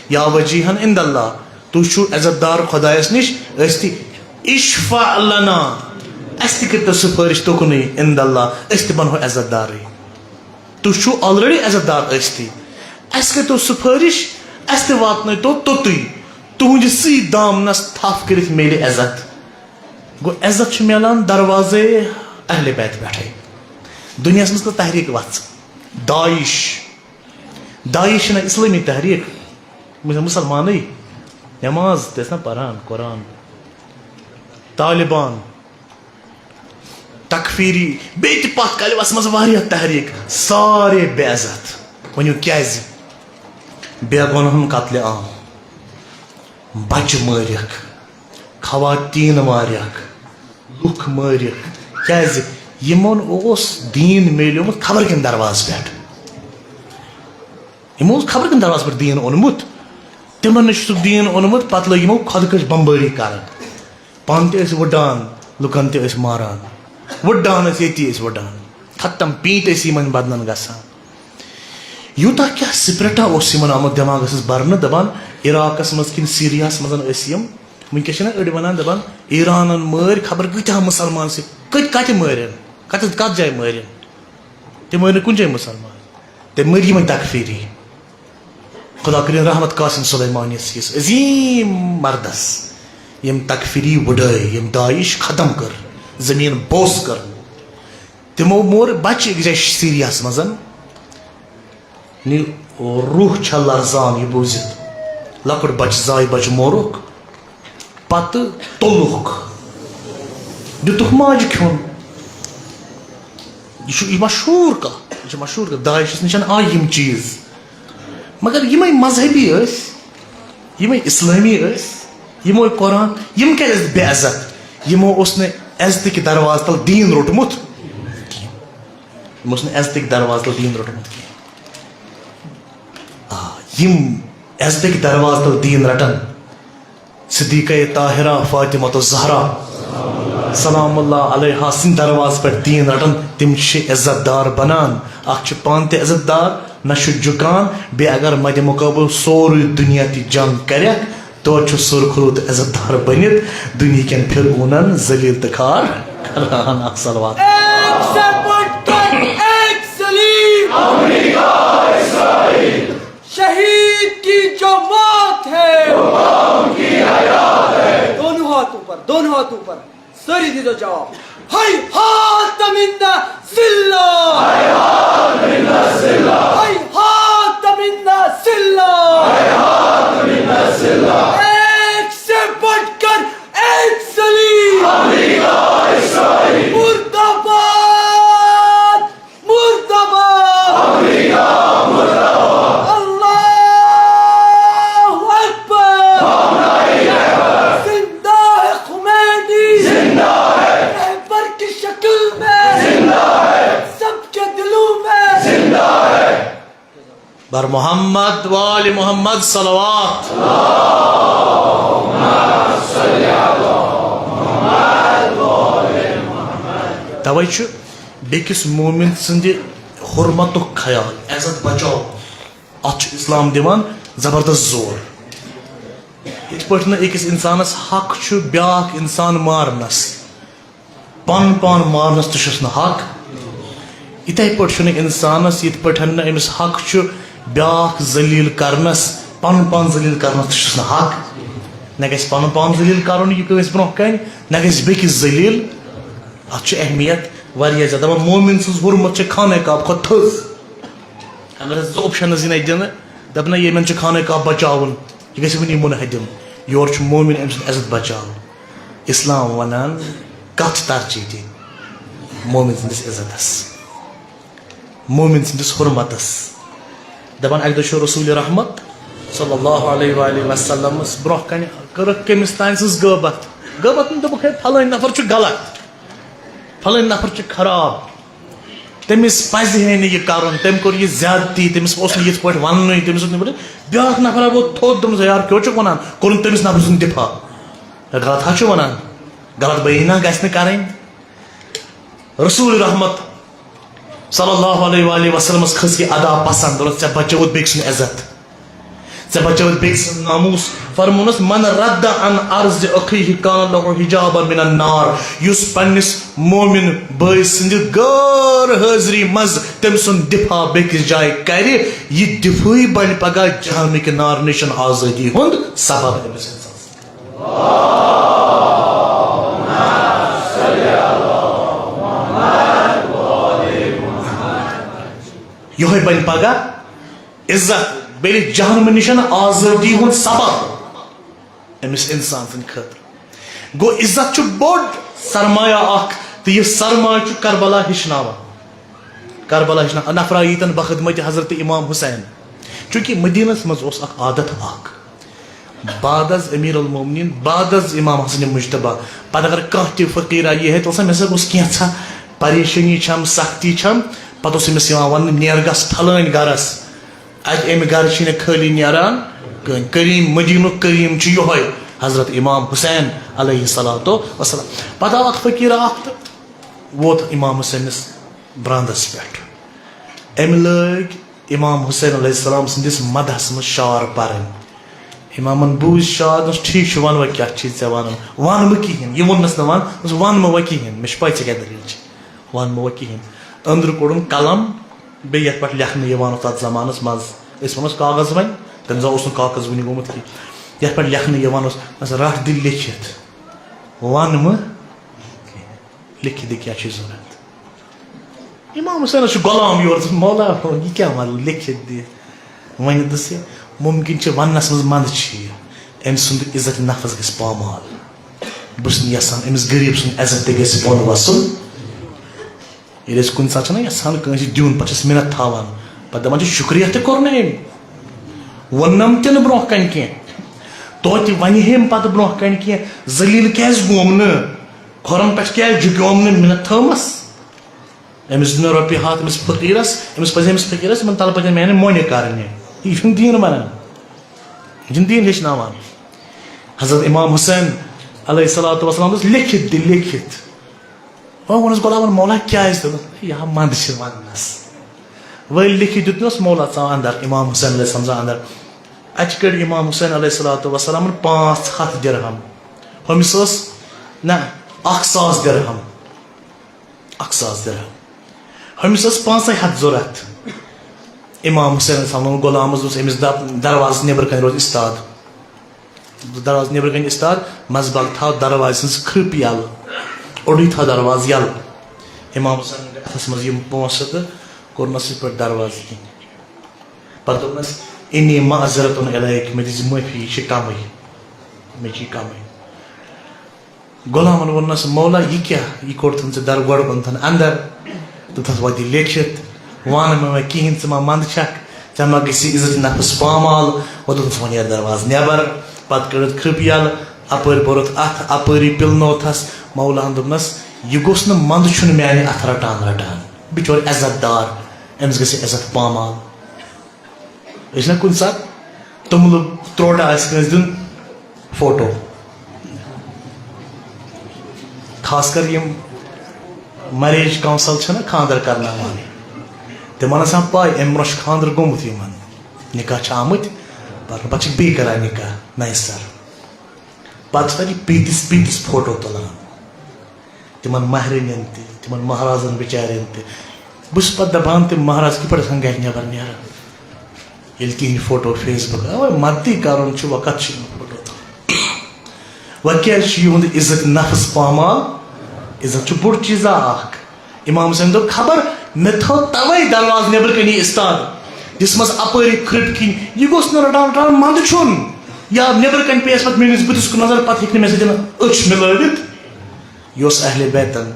یا وجیہن عند اللہ، تُہۍ چھِو عزت دار خۄدایس نِش ٲستھٕے، اشفع لنا، اسہِ تہِ کٔرتو سفٲرش تُکنُے عند اللہ، أسۍ تہِ بنہو عزت دارٕے۔ تُہۍ چھِو already عزت دار ٲستھٕے، اسہِ کٔرتو سفٲرش، اسہِ تہِ واتنٲیتو توٚتُے، تُہنٛدِ سٕے دامنس تھپھ کٔرِتھ میلہِ عزت۔ گوٚو عزت چھُ میلان دروازے اہل بیت پٮ۪ٹھے۔ دُنیاہس منٛز کٔر تحریک وژھ، داعش، داعش چھِنہ اسلٲمی تحریک، مُس-، مُسلمانٕے، نٮ۪ماز تہِ ٲسۍ نہ پران، قرآن، طالبان، تکفیری، بیٚیہِ تہِ پتھ کالہِ وژھ منٛز واریاہ تحریک، سارے بے عزت۔ ؤنِو کیازِ؟ بے گۄناہن قتلِ عام، بچہِ مٲرِکھ، خواتین مارِکھ، لُکھ مٲرِکھ۔ کیازِ؟ یِمن اوس دیٖن میلیومُت خبر کمہِ دروازٕ پٮ۪ٹھ۔ یِمو اوس خبر کمہِ دروازٕ پٮ۪ٹھ دیٖن اوٚنمُت۔ تِمن نِش چھُ سُہ دیٖن اوٚنمُت، پتہٕ لٔگۍ یِمو خۄدکٔش بمبٲری کران۔ پانہٕ تہِ ٲسۍ وٕڈان، لُکن تہِ ٲسۍ ماران۔ وٕڈان ٲسۍ، ییٚتی ٲسۍ وٕڈان۔ ختم، پیٖنتۍ ٲسۍ یِمن بدنن گژھان۔ یوٗتاہ کیٛاہ سپرٹا اوس یِمن آمُت دٮ۪ماغس منٛز برنہٕ، دپان عراقس منٛز کِنہٕ سیٖریاہس منٛز ٲسۍ یِم۔ وٕنکیٚس چھِنہ أڑۍ ونان، دپان ایرانن مٲرۍ خبر کۭتیاہ مُسلمان، سُہ کٔتۍ کتہِ مٲرِن؟ کتھ کتھ جایہِ مٲرِن؟ تِم مٲرۍ نہٕ کُنہِ جایہِ مُسلمان، تِم مٲرۍ یِمے تکفیری۔ خدا کٔرِن رحمت قاسم سلیمانیس ہِس عظیم مردس، یِم تکفیری وُڈٲے، یِم داعش ختم کٔر، زمین بوس کٔر۔ تِمو مور بچہِ أکِس جایہِ سیریاہس منٛز۔ نی روح چھا لرزان یہِ بوٗزِتھ۔ لۄکُٹ بچہِ زاے بچہِ مورُکھ، پتہٕ تُلُکھ، دِتُکھ ماجہِ کھیوٚن۔ یہِ چھُ، یہِ مشہوٗر کتھ، یہِ چھِ مشہوٗر کتھ۔ داعشس نِش آیہِ یِم چیٖز۔ مگر یِمے مذہبی ٲسۍ، یِمے اسلٲمی ٲسۍ، یِمو قرآن، یِم کیٛازِ ٲسۍ بے عزت؟ یِمو اوس نہٕ عزتٕکۍ دروازٕ تل دیٖن روٚٹمُت کِہیٖنۍ۔ یِمو اوس نہٕ عزتٕکۍ دروازٕ تل دیٖن روٚٹمُت کِہیٖنۍ۔ آ، یِم عزتٕکۍ دروازٕ تل دیٖن رٹن، صدیقہ طاہرہ فاطمہ الزہرا سلام اللہ علیہا سٕنٛدِ دروازٕ پٮ۪ٹھ دیٖن رٹان، تِم چھِ عزت دار بنان۔ اکھ چھُ پانہٕ تہِ عزت دار، نہ چھُ جُکان، بیٚیہِ اگر مدِ مقابل سورُے دُنیا تہِ جنگ کرٮ۪کھ، توتہِ چھُ سُرخرُت عزت دار بٔنِتھ دُنہِکٮ۪ن فرعونن ذلیل تہٕ خوار کران۔ اکھ صلوات۔ ایک سے بڑھ کر ایک ذلیل۔ شہید کی جو موت ہے، دونوں ہاتھوں پر، دونوں ہاتھوں پر، ساری دیدو جواب۔ ہیہات منا ذلہ، ہیہات منا ذلہ، ہیہات منا ذلہ، ہیہات منا ذلہ۔ ایک سے بڑھ کر ایک ذلیل۔ امریکہ، اسرائیل۔ مردہ باد، مردہ باد! امریکہ مردہ باد! اللہ اکبر! زندہ ہے خمینی! زندہ ہے! رہبر کی شکل میں! زندہ ہے! سب کے دلوں میں! زندہ ہے! بر محمد وآل محمد صلوات۔ توے چھُ بیٚکِس مومن سٕنٛدِ حرمتُک خیال، عزت بچاوُن۔ اَتھ چھُ اسلام دِوان زبردست زور۔ یِتھ پٲٹھۍ نہٕ أکِس اِنسانَس حق چھُ بیٛاکھ اِنسان مارنَس، پَنُن پان مارنَس تہِ چھُس نہٕ حق، یِتھَے پٲٹھۍ چھُنہٕ اِنسانَس، یِتھ پٲٹھۍ نہٕ أمِس حق چھُ بیٛاکھ ذلیل کَرنَس، پَنُن پان ذلیل کَرنَس تہِ چھُس نہٕ حق۔ نہ گژھِ پَنُن پان ذلیل کَرُن یہِ کٲنٛسہِ برٛونٛہہ کَنہِ، نہ گژھِ بیٚکِس ذلیل۔ اَتھ چھُ اہمیت واریاہ زیادٕ۔ دَپان مومِن سٕنٛز حرمت چھِ خانہ کعبہٕ کھۄتہٕ تھٔز۔ اگر زٕ options یِنَے دِنہٕ، دَپنَے ییٚمٮ۪ن چھُ خانہ کعبہٕ بچاوُن، یہِ گژھِ وٕنی منہدم۔ یورٕ چھُ مومِن، أمۍ سُنٛد عزت بچاوُن۔ اسلام وَنان کَتھ چھِ ترجیح دِنۍ؟ مومِن سٕنٛدِس عزتَس، مومِن سٕنٛدِس حرمتَس۔ دَپان اَکہِ دۄہ چھُ رسول رحمت صلی اللہ علیہ وآلہ وسلمَس برٛونٛہہ کَنہِ کٔرٕکھ کٔمِس تام سٕنٛز غٲبت۔ غٲبت نہٕ، دوٚپُکھ، "ہے، پھلٲنۍ نفر چھُ غلط، پھلٲنۍ نفر چھُ خراب۔" تٔمِس پَزِ ہے نہٕ یہِ کَرُن، تٔمۍ کوٚر یہِ زیادتی، تٔمِس اوس نہٕ یِتھ پٲٹھۍ وَننُے، تٔمِس اوس نہٕ یِتھ پٲٹھۍ۔ بیٛاکھ نفر آو ووٚتھ تھوٚد، دوٚپمَس، "یار، کیٛاہ چھُکھ وَنان؟" کوٚرُن تٔمِس نفرٕ سُنٛد دِفاع۔ ہے، غلط ہا چھُ وَنان، غلط بیٲنی نہ گژھِ نہٕ کَرٕنۍ۔ رسول رحمت صلی اللہ علیہ وآلہ وسلمس کھٔژ یہِ ادا پسند، دوٚپنس، "ژےٚ بچووُتھ بیٚکہِ سُنٛد عزت۔" ژےٚ بچٲوتھ بیٚکہِ سُنٛد ناموٗس۔ فرموونس، "من رد عن عرض اخیہ کان لہ حجابا من النار"، یُس پننِس مومن بٲے سٕنٛدِ غٲر حٲضری منٛز تٔمۍ سُنٛد دفاع بیٚکِس جایہِ کرِ، یہِ دفٲعی بنہِ پگاہ جہنمٕکہِ نار نِشن آزٲدی ہُنٛد سبب أمِس اِنسانس۔ یِہوٚے بنہِ پگاہ عزت، بیٚیہِ جہنمہٕ نِش آزٲدی ہُنٛد سبب أمِس اِنسان سٕنٛدِ خٲطرٕ۔ گوٚو، عزت چھُ بوٚڑ سرمایہ اکھ، تہٕ یہِ سرمایہ چھُ کربلا ہیٚچھناوان۔ کربلا ہیٚچھناوان۔ نفرا ییٖتن بخدمت حضرت امام حسین۔ چونکہ مدینس منٛز اوس اکھ عادت اکھ۔ بعد از امیر المومنین، بعد از امام حسن مجتبیٰ، پتہٕ اگر کانٛہہ تہِ فقیرا یی ہے، تیٚلہِ سا مےٚ سا گوٚژھ کینٛژھا پریشٲنی چھم، سختی چھم، پتہٕ اوس أمِس یِوان وننہٕ، "نیر گژھ پھلٲنۍ گرس، اتہِ امہِ گرٕ چھِ نہٕ خٲلی نیران کٕہٕنۍ۔ کریم، مدینُک کریم چھُ یِہوٚے حضرت امام حسین علیہ الصلوۃ والسلام۔" پتہٕ آو اکھ فقیرا اکھ تہٕ ووت امام حسینس براندس پٮ۪ٹھ۔ أمۍ لٲگۍ امام حسین علیہ السلام سٕنٛدِس مدحس منٛز شعر پرٕنۍ۔ امامن بوٗزۍ شعر، دوٚپنس، "ٹھیٖک چھُ، وَن وۄنۍ کیٛاہ چھُے ژےٚ وَنُن؟" "وَن مہٕ کِہیٖنۍ۔" یہِ ووٚننس نہٕ وَن، دوٚپنس، "وَن مہٕ وۄنۍ کِہیٖنۍ، مےٚ چھِ پَے ژےٚ کیٛاہ دٔلیٖل چھِ۔" وَنمو کِہیٖنۍ۔ أنٛدرٕ کوٚڑُن قلم، بیٚیہِ یَتھ پٮ۪ٹھ لیکھنہٕ یِوان اوس تَتھ زمانَس منٛز، أسۍ وَنوس کاغذ وۄنۍ، تَمہِ دۄہ اوس نہٕ کاغذ وٕنہِ گوٚمُت کینٛہہ، یَتھ پٮ۪ٹھ لیکھنہٕ یِوان اوس، بَس رَٹھ دِ لیکھِتھ، وَن مہٕ لیکھِتھ دِ کیٛاہ چھُے ضوٚرَتھ۔ اِمام حُسینَس چھُ غلام یورٕ، دوٚپُس، "مولا، یہِ کیٛاہ وَنہٕ لیکھِتھ دِ؟" وۄنۍ دوٚپُس یہِ، مُمکِن چھِ وَننَس منٛز منٛدٕ چھِ یہِ، أمۍ سُنٛد عزت نفس گژھِ پامال۔ بہٕ چھُس نہٕ یَژھان أمِس غریٖب سُنٛد عزت تہِ گژھِ بۄن وَسُن۔ ییٚلہِ أسۍ کُنہِ ساتہٕ چھِنہ یَژھان کٲنٛسہِ دیُن، پَتہٕ چھِس مِنت تھاوان، پَتہٕ دَپان چھِ، "شُکریہ تہِ کوٚر نہٕ أمۍ، ووٚننَم تہِ نہٕ برونٛہہ کَنہِ کینٛہہ، توتہِ وَنہِ ہے أمۍ پَتہٕ برونٛہہ کَنہِ کینٛہہ، ذلیٖل کیٛازِ گوم نہٕ، کھۄرَن پٮ۪ٹھ کیٛازِ جُکیوم نہٕ، مِنت تھٲومَس؟" أمِس دیُن رۄپیہِ ہَتھ أمِس فقیٖرَس، أمِس پَزِ أمِس فقیٖرَس یِمَن تَلہٕ پَزٮ۪ن میٛانہِ مۄنہِ کَرنہِ۔ یہِ چھُنہٕ دیٖن بَنان، یہِ چھُنہٕ دیٖن ہیٚچھناوان۔ حضرت امام حسین علیہ الصلوۃ والسلام دوٚپُس، "لیکھِتھ دِ، لیکھِتھ۔" وۄنۍ ووٚنُس غلامن، "مولا کیٛازِ؟" تہٕ دوٚپُن، "یہِ ہا منٛدٕ چھِ وننس۔" وۄنۍ لیکھِتھ دیُتنس مولا ژاو اندر، امام حسین علیہ السلام ژاو اندر۔ اَتہِ کٔڑۍ امام حسین علیہ الصلوۃ والسلامن پانٛژھ ہتھ درہم، ہُمِس ٲس نہ اکھ ساس درہم، اکھ ساس درہم، ہُمِس ٲس پانٛژے ہتھ ضوٚرتھ۔ امام حسین علیہ السلام ووٚن غلامس، دوٚپُس، أمِس دپ، دروازس نیبرٕ کنہِ روز استاد۔ دروازٕ نیبرٕ کنہِ استاد، منٛزباگ تھاو دروازٕ سٕنٛز کھرٛپ یَلہٕ، اوٚڑُے تھاو دروازٕ یَلہٕ۔ امام حسینن گٔے اَتھس منٛز یِم پونٛسہٕ تہٕ کوٚرنَس یِتھ پٲٹھۍ دروازٕ کِنۍ۔ پتہٕ دوٚپنَس، "انی معذرتن الیک"، مےٚ دِژ معٲفی، یہِ چھِ کمٕے، مےٚ چھِ یہِ کمٕے۔ غلامن ووٚننَس، "مولا، یہِ کیٛاہ؟ یہِ کوٚڑتھن ژےٚ در گۄڈٕ اوٚنتھن اندر، دوٚپتھس، وۄنۍ دِ لیکھِتھ، وَن مےٚ وۄنۍ کِہیٖنۍ، ژٕ ما منٛدٕ چھکھ، ژےٚ ما گژھی عزت نفس پامال؟" وۄنۍ دوٚپنَس، "وۄنۍ یَتھ دروازٕ نٮ۪بر۔" پتہٕ کٔڑٕتھ کھرٛپ یَلہٕ، اَپٲرۍ بوٚرُتھ اَتھٕ، اَپٲری پِلنوتھس۔ مولاہن دوٚپنَس، "یہِ گوٚژھ نہٕ منٛدٕ چھُنہٕ میانہِ اَتھٕ رٹان رٹان، بِچور عزت دار، أمِس گژھِ عزت پامال۔" أسۍ چھِنہ کُنہِ ساتہٕ توٚملہٕ ترٛوٹہٕ آسہِ کٲنٛسہِ دیُن فوٹو، خاص کر یِم میریج کونسل چھِنہ خانٛدر کرناوان، تِمن آسان پاے اَمہِ برونٛہہ چھُ خانٛدر گوٚمُت یِمن، نکاح چھِ آمٕتۍ پرنہٕ، پتہٕ چھِ بیٚیہِ کران نکاح نَیہِ سرٕ۔ پتہٕ چھِ تَتہِ پیٖنٛتِس پیٖنٛتِس فوٹو تُلان، تِمن مہرِنٮ۪ن تہِ، تِمن مہرازن بِچارٮ۪ن تہِ۔ بہٕ چھُس پتہٕ دَپان، تِم مہراز کِتھ پٲٹھۍ آسان گرِ نٮ۪بر نیران، ییٚلہِ تِہِنٛدۍ فوٹو فیس بُک، اَوَے مدتی کَرُن چھُ، وۄنۍ کَتھ چھِ یِمن فوٹو تُلان؟ وۄنۍ کیٛازِ چھُ یِہُنٛد عزت نفس پامال؟ عزت چھُ بوٚڑ چیٖزا اکھ۔ امام حسین دوٚپ، خبر مےٚ تھٲو توے دروازٕ نیبرٕ کنی استاد دِژمٕژ اپٲری کھرٛپۍ کِنۍ، یہِ گوٚژھ نہٕ رٹان رٹان منٛدٕ چھُن۔ یا نیبرٕ کنۍ پیٚیس پتہٕ میٲنِس بٕتھِس کُن نظر، پتہٕ ہیٚکہِ نہٕ مےٚ سۭتۍ أچھ مِلٲوِتھ۔ یہِ اوس اہل بیتن،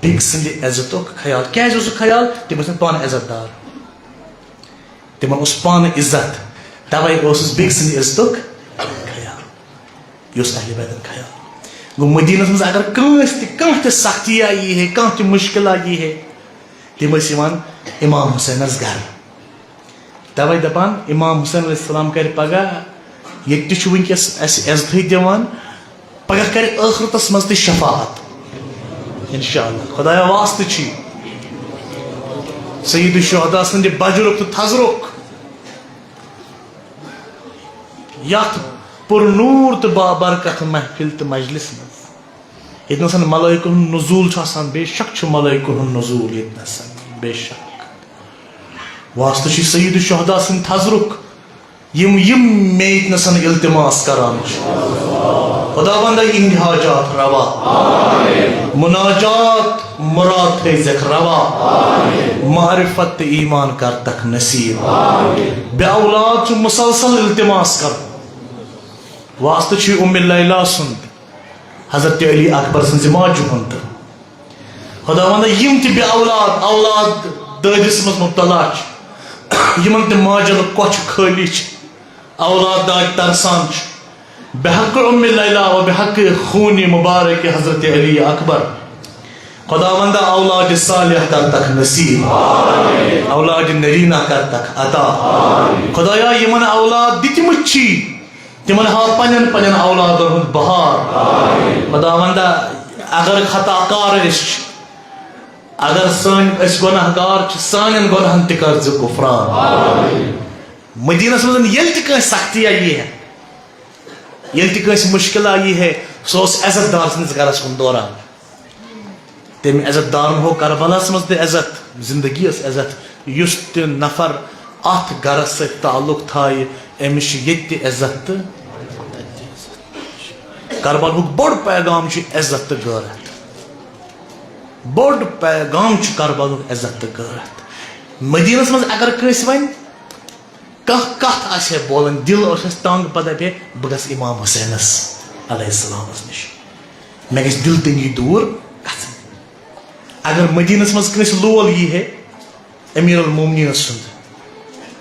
بیٚکہِ سٕنٛدِ عزتُک خیال۔ کیازِ اوسُکھ خیال؟ تِم ٲسۍ نہٕ پانہٕ عزت دار، تِمن اوس پانہٕ عزت، توے اوسُس بیٚکہِ سٕنٛدِ عزتُک خیال۔ یہِ اوس اہل بیتن خیال۔ گوٚو، مدینس منٛز اگر کٲنٛسہِ تہِ، کانٛہہ تہِ سختی آیی ہے، کانٛہہ تہِ مشکل آیی ہے، تِم ٲسۍ یِوان امام حسینس گرٕ۔ توے دپان، امام حسین علیہ السلام کرِ پگاہ، ییٚتہِ تہِ چھُ وٕنکیٚس اسہِ عزتھٕے دِوان، پگاہ کرِ ٲخرتس منٛز تہِ شفاعت۔ انشاءاللہ۔ خدایا، واسطہٕ چھی سید الشہداء سٕنٛدِ بجرُک تہٕ تھزرُک، یتھ پر نور تہٕ بابرکت محفل تہٕ مجلس منٛز، ییٚتہِ نَسَن ملائکہ ہُنٛد نزول چھُ آسان، بے شک چھُ ملائکہ ہُنٛد نزول ییٚتہِ نَسَن، بے شک۔ واسطہٕ چھُ سید الشہداء سٕنٛدِ تھزرُک، یِم، یِم مےٚ ییٚتہِ نَسَن التماس کران چھِ۔ خداوندا، یِہِنٛدۍ حاجات روا، مناجات مراد تھٲیزٮ۪کھ روا، معرفت تہٕ ایمان کرتکھ نصیب۔ بے اولاد چھُ مسلسل التماس کران۔ واسطہٕ چھُ ام لیلا سُنٛد، حضرت علی اکبر سٕنٛزِ ماجہِ ہُنٛد۔ خداوندا، یِم تہِ بے اولاد، اولاد دٲدِس منٛز مبتلا چھِ، یِمن تہِ ماجن کۄچھِ خٲلی چھِ، اولاد دادِ ترسان چھِ، بحق ام لیلا و بحق خون مبارک حضرت علی اکبر، خداوندا، اولاد صالح کرتکھ نصیب، اولاد نرینہ کرتکھ عطا۔ خدایا، یِمن اولاد دِتمٕتۍ چھی، تِمن ہاو پننٮ۪ن پننٮ۪ن اولادن ہُنٛد بہار۔ خداوندا، اگر خطا کار أسۍ چھِ، اگر سٲنۍ، أسۍ گۄناہ گار چھِ، سانٮ۪ن گۄناہن تہِ کر ژٕ غفران۔ مدینس منٛز ییٚلہِ تہِ کٲنٛسہِ سختی آیہِ ہے، ییٚلہِ تہِ کٲنٛسہِ مُشکل آیہِ ہے، سُہ اوس عزت دار سٕنٛدِس گرس کُن دوران۔ تٔمۍ عزت دارن ہوو کربلاہس منٛز تہِ عزت، زندگی ٲس عزت۔ یُس تہِ نفر اتھ گرس سۭتۍ تعلق تھایہِ، أمِس چھِ ییٚتہِ تہِ عزت تہٕ کربلہُک بوٚڑ پیغام چھُ عزت تہٕ غٲرت۔ بوٚڑ پیغام چھُ کربلہُک عزت تہٕ غٲرت۔ مدینس منٛز اگر کٲنٛسہِ وَنہِ، کانٛہہ کتھ آسہِ ہے بولٕنۍ، دِل اوس اَسہِ تنگ، پتہٕ دپہِ ہے، "بہٕ گژھٕ امام حسینس علیہ السلامس نِش، مےٚ گژھِ دِل تٔنگی دوٗر گژھٕنۍ۔" اگر مدینس منٛز کٲنٛسہِ لول یی ہے امیر المومنینس سُنٛد،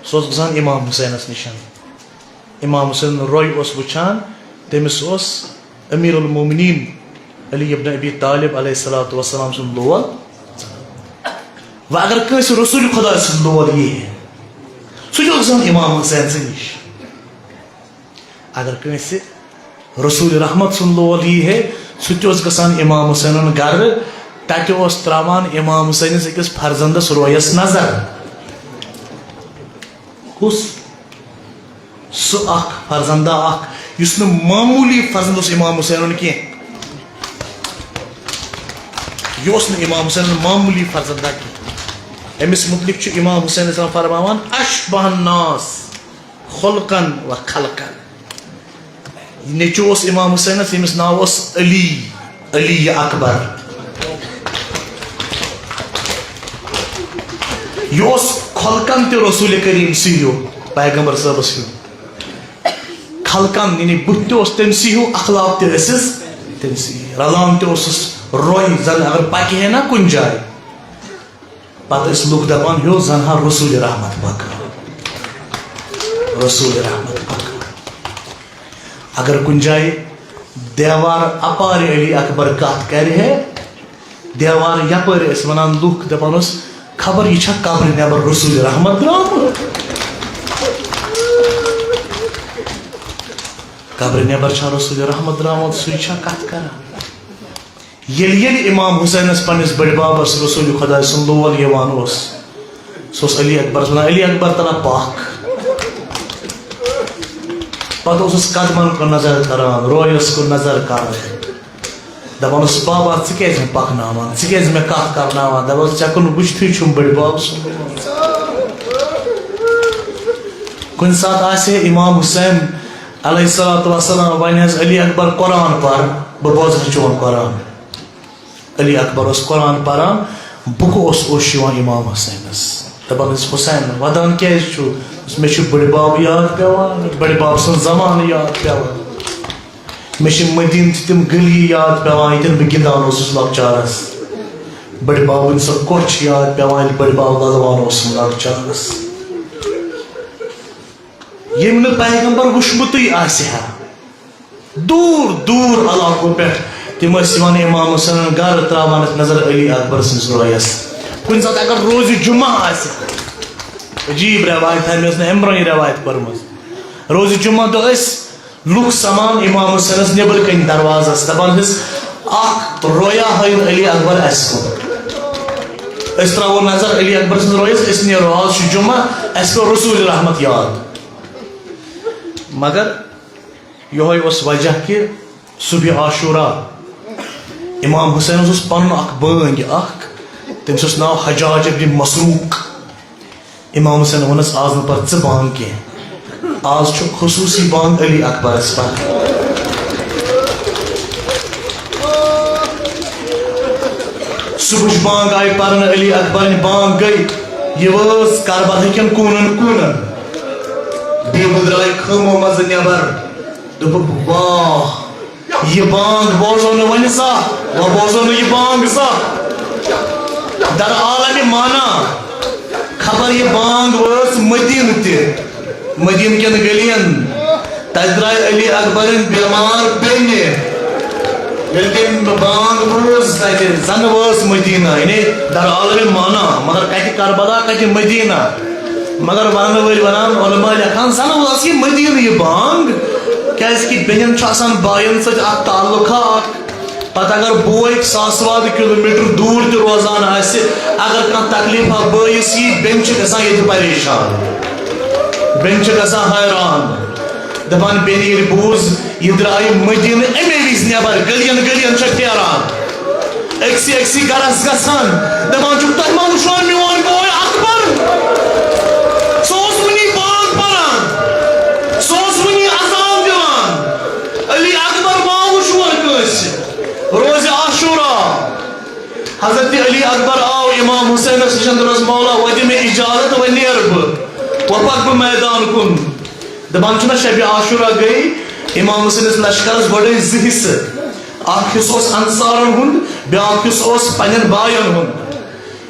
سُہ اوس گژھان امام حسینس نِش۔ امام حسین روے اوس وٕچھان، تٔمِس اوس امیر المومنین علی ابن ابی طالب علیہ الصلوۃ والسلام سُنٛد لول۔ وۄنۍ اگر کٲنٛسہِ رسول خدا سُنٛد لول یی ہے، سُہ تہِ اوس گژھان امام حسین سٕے نِش۔ اگر کٲنٛسہِ رسول رحمت سُنٛد لول یی ہے، سُہ تہِ اوس گژھان امام حسینن گرٕ، تتہِ اوس تراوان امام حسینس أکِس فرزندس رویس نظر۔ کُس؟ سُہ اکھ فرزندہ اکھ، یُس نہٕ معمولی فرزند اوس امام حسینن کینٛہہ۔ یہِ اوس نہٕ امام حسینن معمولی فرزندہ کینٛہہ۔ أمِس مُتعلِق چھُ امام حسین علیہ السلام فرماوان، "اشبہ الناس خلقن و خلقن۔" نیٚچوٗ اوس امام حسینس، ییٚمِس ناو اوس علی، علی اکبر۔ یہِ اوس خلقن تہِ رسول کریم سی ہیوٗ، پیغمبر صٲبس ہیوٗ۔ خلقن، یعنی بُتھ تہِ اوس تٔمۍ سی ہیوٗ، اخلاق تہِ ٲسِس تٔمۍ سی۔ رلان تہِ اوسُس روے، زن اگر پکہِ ہے نا کُنہِ جایہِ، پتہٕ ٲسۍ لُکھ دپان، "ہیو زن ہا رسول رحمت پکان، رسول رحمت پکان۔" اگر کُنہِ جایہِ دیوار اپارِ علی اکبر کتھ کرِ ہے، دیوار یپٲرۍ ٲسۍ ونان لُکھ، دپان اوس، "خبر یہِ چھا قبرِ نٮ۪بر رسول رحمت درٛامُت؟ قبرِ نٮ۪بر چھا رسول رحمت درٛامُت، سُے چھا کتھ کران؟" ییٚلہِ ییٚلہِ امام حسینس پننِس بٔڈۍ بابس رسول خداے سُنٛد لول یِوان اوس، سُہ اوس علی اکبرس ونان، "علی اکبر، تلا پکھ۔" پتہٕ اوسُس قدمن کُن نظر کران، رویس کُن نظر کران، دپان اوسُس، "بابا، ژٕ کیازِ مےٚ پکناوان، ژٕ کیازِ مےٚ کتھ کرناوان؟" دپان اوسُس، "ژےٚ کُن وٕچھتھٕے چھُم بٔڈۍ بب سُنٛد لول۔" کُنہِ ساتہٕ آسہِ ہے امام حسین علیہ الصلوۃ والسلام ونہِ حظ، "علی اکبر، قرآن پر، بہٕ بوزٕ ہا چون قرآن۔" علی اکبر اوس قرآن پران، بُکہٕ اوس اوش یِوان امام حسینس۔ دپان ٲسۍ، "حسین، ودان کیازِ چھُ؟" دوٚپُس، "مےٚ چھُ بٔڈِ بب یاد پٮ۪وان، بٔڈِ بب سُنٛد زمانہٕ یاد پٮ۪وان۔ مےٚ چھِ مدینہٕ چہِ تِم گلی یاد پٮ۪وان، ییٚتٮ۪ن بہٕ گِنٛدان اوسُس لۄکچارس۔ بٔڈِ ببٕنۍ سۄ کۄچھ یاد پٮ۪وان، ییٚلہِ بٔڈِ بب لدوان اوسُم لۄکچارس۔" ییٚمۍ نہٕ پیغمبر وُچھمُتٕے آسہِ ہا، دوٗر دوٗر علاقو پٮ۪ٹھ تِم ٲسۍ یِوان امام حسینن گرٕ، تراوان ٲسۍ نظر علی اکبر سٕنٛدِس رویس۔ کُنہِ ساتہٕ اگر روزِ جمعہ آسہِ، عجیب روایت ہے، مےٚ ٲس نہٕ امہِ برونٛہہ یہِ روایت پٔرمٕژ۔ روزِ جمعہ دۄہ ٲسۍ لُکھ سمان امام حسینس نیبرٕ کنۍ دروازس، دپان ٲسۍ، "اکھ رویا ہٲیِن علی اکبر اسہِ کُن۔" أسۍ تراوو نظر علی اکبر سٕنٛدِس رویس، أسۍ نیرو، آز چھُ جمعہ، اسہِ پیوٚو رسول رحمت یاد۔ مگر یہوے اوس وجہ کہ صبح عاشورہ امام حسینس اوس پنُن اکھ بٲنگۍ اکھ، تٔمِس اوس ناو حجاج ابن مسروق۔ امام حسین ووٚنُس، "آز نہٕ پر ژٕ بانگ کینٛہہ، آز چھُ خصوصی بانگ علی اکبرس پر۔" صبحٕچ بانگ آیہِ پرنہٕ، علی اکبرٕنۍ بانگ گٔے، یہِ وٲژ کربلا کٮ۪ن کوٗنن کوٗنن۔ بیبہٕ درٛاے خٲمو منٛزٕ نٮ۪بر۔ دوٚپُکھ، "واہ، یہِ بانگ بوزو نہٕ وۄنۍ زانٛہہ، وۄنۍ بوزو نہٕ یہِ بانگ زانٛہہ۔ در عالمِ مانا، خبر یہِ بانگ وٲژ مدینہٕ تہِ، مدینہٕ کٮ۪ن گلین۔ تتہِ درٛاے علی اکبرٕنۍ بٮ۪مار بیٚنہِ۔ ییٚلہِ تٔمۍ بانگ بوٗز تتہِ، زن وٲژ مدینہ، یعنی در عالمِ مانا، مگر کتہِ کربلا، کتہِ مدینہ؟" مگر ونہٕ وٲلۍ ونان، علماء لیکھان، زن ٲس یہِ مدینہٕ یہِ بانگ، کیازِ کہِ بیٚنٮ۪ن چھُ آسان باین سۭتۍ اکھ تعلق اکھ۔ پتہٕ اگر بوے ساس وادٕ کلوٗمیٹر دوٗر تہِ روزان آسہِ، اگر کانٛہہ تکلیفا بٲیِس یی، بیٚنہِ چھِ گژھان ییٚتہِ پریشان، بیٚنہِ چھِ گژھان حیران، دپان، "بیٚنہِ ییٚلہِ بوٗز یہِ درٛایہِ مدینہٕ، اَمے وِزِ نٮ۪بر گلین گلین چھےٚ پھیران۔" أکسٕے أکسٕے گرس گژھان، دپان چھُکھ، "تۄہہِ ما وٕچھوٕ میون بوے اکبر؟ سُہ اوس وُنی بانگ پران، سُہ اوس وُنی اذان دِوان۔ علی اکبر ما وٕچھوٕ کٲنٛسہِ؟ روزِ عاشورا۔" حضرت علی اکبر آو امام حسینس نِش، دوٚپنس، "مولا، وۄنۍ دِ مےٚ اجازت، وۄنۍ نیرٕ بہٕ، وۄنۍ پکہٕ بہٕ میدان کُن۔" دپان چھُنہ، شبِ عاشورا گٔے امام حسینس لشکرس گۄڈے زٕ حصہٕ۔ اکھ حصہٕ اوس انصارن ہُنٛد، بیاکھ حصہٕ اوس پننٮ۪ن باین ہُنٛد۔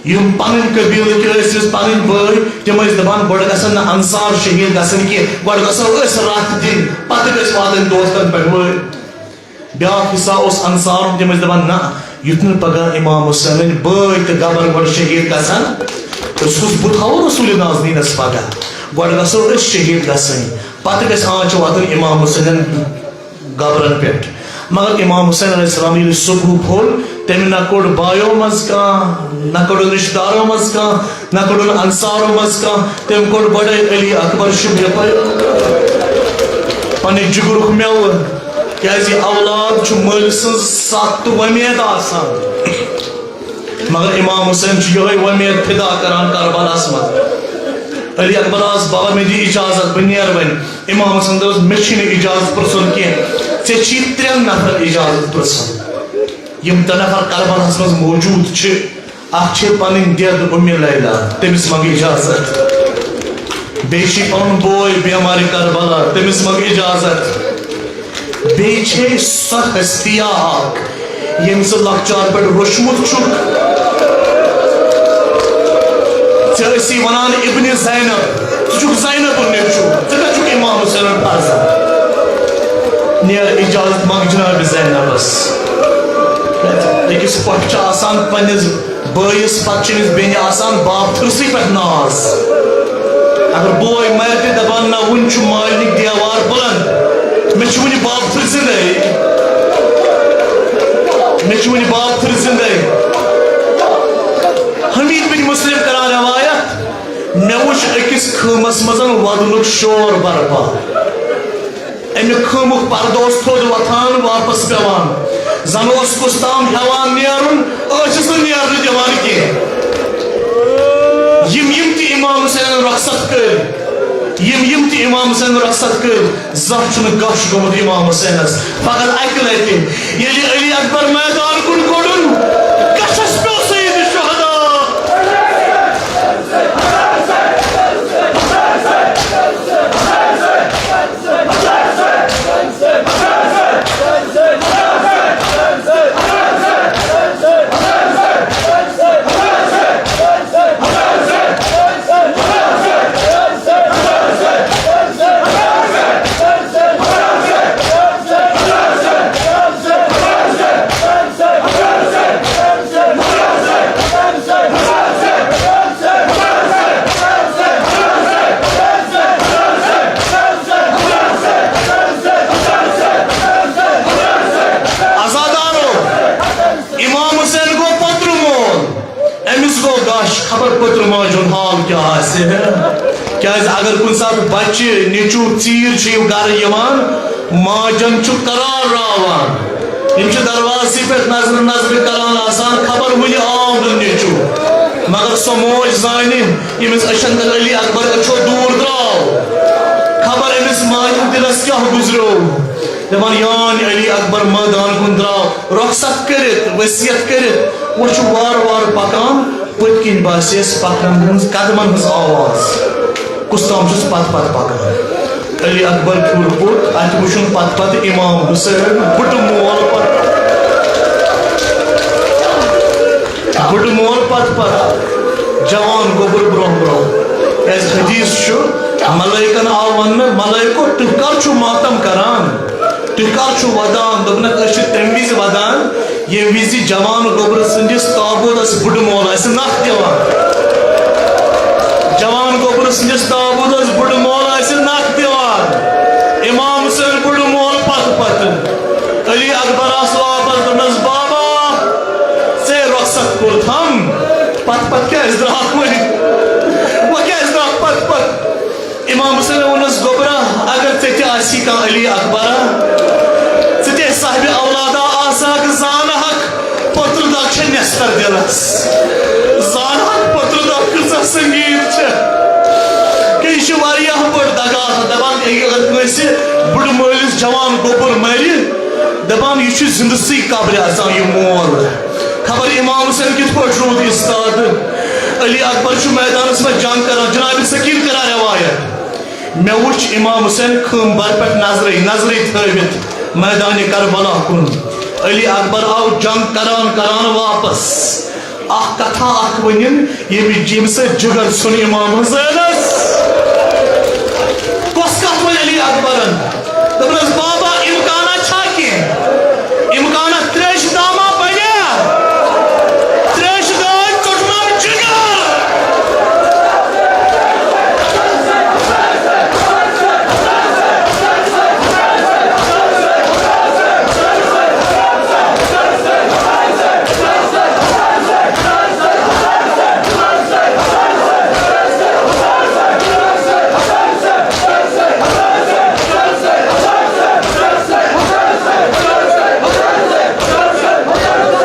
یِم پنٕنۍ قبیلٕکۍ ٲسۍ، یُس پنٕنۍ بٲے، تِم ٲسۍ دپان، "گۄڈٕ گژھن نہٕ انصار شہید گژھٕنۍ کینٛہہ، گۄڈٕ گژھو أسۍ رتھ دِنۍ، پتہٕ گژھِ واتٕنۍ دوستن پٮ۪ٹھ وٲرۍ۔" بیاکھ حصہ اوس انصارن، تِم ٲسۍ دپان، "نہ، یُتھ نہٕ پگاہ امام حسینٕنۍ بٲے تہٕ گبر گۄڈٕ شہید گژھن، تہٕ سُہ کُس بُتھ ہاوو رسول نازنینس پگاہ؟ گۄڈٕ گژھو أسۍ شہید گژھٕنۍ، پتہٕ گژھِ آنچہِ واتٕنۍ امام حسینن گبرن پٮ۪ٹھ۔" مگر امام حسین علیہ السلام ییٚلہِ صبح پھوٚل، تٔمۍ نہ کوٚڑ بایو منٛز کانٛہہ، نہ کوٚڑُن رشتہٕ دارو منٛز کانٛہہ، نہ کوٚڑُن انصارو منٛز کانٛہہ، تٔمۍ کوٚڑ گۄڈے علی اکبر شبِ پننہِ جگرُک میوٕ، کیازِ اولاد چھُ مٲلۍ سٕنٛز ستھ تہٕ وۄمید آسان۔ مگر امام حسین چھُ یِہوٚے وۄمید فدا کران کربلاہس منٛز۔ علی اکبر آس، "بابا، مےٚ دِ اجازت، بہٕ نیرٕ وۄنۍ۔" امام حسن دوٚپُس، "مےٚ چھُے نہٕ اجازت پرژھُن کینٛہہ، ژےٚ چھی ترٛٮ۪ن نفرن اجازت پرژھُن۔ یِم ترٛےٚ نفر کربلاہس منٛز موجود چھِ، اکھ چھِ پنٕنۍ دٮ۪د اُمِ لیلا، تٔمِس منٛگ اجازت۔ بیٚیہِ چھِ پنُن بوے بیمارِ کربلا، تٔمِس منٛگ اجازت۔ بیٚیہِ چھے سۄ ہستی اکھ، ییٚمۍ ژٕ لۄکچار پٮ۪ٹھ روچھمُت چھُکھ۔ ژےٚ ٲسی ونان ابن زینب، ژٕ چھُکھ زینبُن نیٚچوٗ، ژٕ کتہِ چھُکھ امام حسینُن فرزند؟ نیر اجازت منٛگ جناب زینبس۔" أکِس پۄپھِ چھِ آسان پننِس بٲیِس، پتہٕ چھِ أمِس بیٚنہِ آسان باپتھٕرسٕے پٮ۪ٹھ ناز۔ اگر بوے مرِ تہِ دپان، "نہ، وُنہِ چھُ مالنٕکۍ دیوار بُلند، مےٚ چھُ وُنہِ باپتھٕر زندے، مےٚ چھُ وُنہِ باپتھٕر زندے۔" حمید بن مسلم کران روایت، مےٚ وُچھ أکِس خۭمس منٛز ودنُک شور برپا۔ اَمہِ خۭمُک پردٕ اوس تھوٚد وۄتھان، واپس پٮ۪وان۔ زن اوس کُس تام ہٮ۪وان نیرُن، ٲسِس نہٕ نیرنہٕ دِوان کینٛہہ۔ یِم، یِم تہِ امام حسینن رۄخصت کٔرۍ، یِم، یِم تہِ امام حسینن رۄخصت کٔرۍ، زانٛہہ چھُنہٕ غش گوٚمُت امام حسینس۔ فقط اکہِ لٹہِ، ییٚلہِ علی اکبر میدان کُن کوٚڑُن، کچھس پیوٚو سید الشہداء۔ عزادارو، امام حسین گوٚو پوٚتُر مول، أمِس گوٚو غش، خبر پوٚتُر ماجہِ ہُنٛد حال کیٛاہ آسہِ۔ کیٛازِ اگر کُنہِ ساتہٕ بچہِ، نیٚچوٗ، ژیٖرۍ چھِ یِم گرٕ یِوان، ماجن چھُ قرار راوان۔ یِم چھِ دروازسٕے پٮ۪ٹھ نظرٕ نظرٕ کران آسان، خبر وُنہِ آو نہٕ نیٚچوٗ۔ مگر سۄ موج زانہِ، ییٚمِس أچھن تل علی اکبر أچھو دوٗر درٛاو، خبر أمِس ماجہِ دِلس کیٛاہ گُزریو۔ دپان، یان علی اکبر مٲدان کُن درٛاو، رۄخصت کٔرِتھ، وصیت کٔرِتھ، وۄنۍ چھُ وارٕ وارٕ پکان، پٔتۍ کِنۍ باسیس پکھرن ہٕنٛز، قدمن ہٕنٛز آواز۔ کُس تام چھُس پتہٕ پتہٕ پکان۔ علی اکبر پھیوٗر پوٚت، اتہِ وُچھُن پتہٕ پتہٕ امام حسین، بُڈٕ مول پتہٕ۔ بُڈٕ مول پتہٕ پتہٕ، جوان گوٚبُر برونٛہہ برونٛہہ۔ کیازِ حدیث چھُ، ملائکن آو وننہٕ، ملائکو، تُہۍ کر چھِو ماتم کران؟ تُہۍ کر چھِو ودان؟ دوٚپنکھ، أسۍ چھِ تمہِ وِزِ ودان، ییٚمہِ وِزِ جوان گوٚبرٕ سٕنٛدِس تابوٗتس بُڈٕ مول آسہِ نکھ دِوان۔ جوان گوٚبرٕ سٕنٛدِس تابوٗتس بُڈٕ مول آسہِ نکھ دِوان۔ امام حسین بُڈٕ مول پتہٕ پتہٕ۔ علی اکبر آس واپس، دوٚپنس، بابا، ژےٚ رۄخصت کوٚرتھم، پتہٕ پتہٕ کیازِ درٛاکھ وۄنۍ؟ وۄنۍ کیازِ درٛاکھ پتہٕ پتہٕ؟ امام حسین ووٚنُس، گوٚبرا، اگر ژےٚ تہِ آسی کانٛہہ علی اکبرا، ژٕ تہِ صاحبِ اولادا آسکھ، زانہکھ، پوٚتُر دگ چھے نٮ۪صتر دِلس۔ زانہٕ ہاکھ پٔترٕ دۄہ کۭژاہ سنگیٖن چھےٚ۔ کہِ یہِ چھِ واریاہ بٔڑ دغا آسان۔ دَپان، ییٚلہِ اگر کٲنٛسہِ بٕڈٕ مٲلِس جوان گوٚبُر مَرِ، دَپان، یہِ چھُ زِندٕ سٕے قبرِ اَژان یہِ مول۔ خبر اِمام حُسین کِتھ پٲٹھۍ روٗد اِستادٕ۔ علی اکبر چھُ میدانس منٛز جنگ کران، جناب سکین کران روایت۔ مےٚ وُچھ امام حسین خٲمبر پٮ۪ٹھ نظرے نظرے تھٲوِتھ میدانِ کربلا کُن۔ علی اکبر آو جنگ کران کران واپس۔ اکھ کتھا اکھ ؤنِن، ییٚمہِ ییٚمہِ سۭتۍ جگر ژھیوٚن امام حسینس۔ کۄس کتھ ؤنۍ علی اکبرن؟ دوٚپنس، بابا، امکانا چھا کینٛہہ؟ امکانا تریشہِ داما بنیا؟ تریشہِ دٲدۍ ژوٚٹنم جگر۔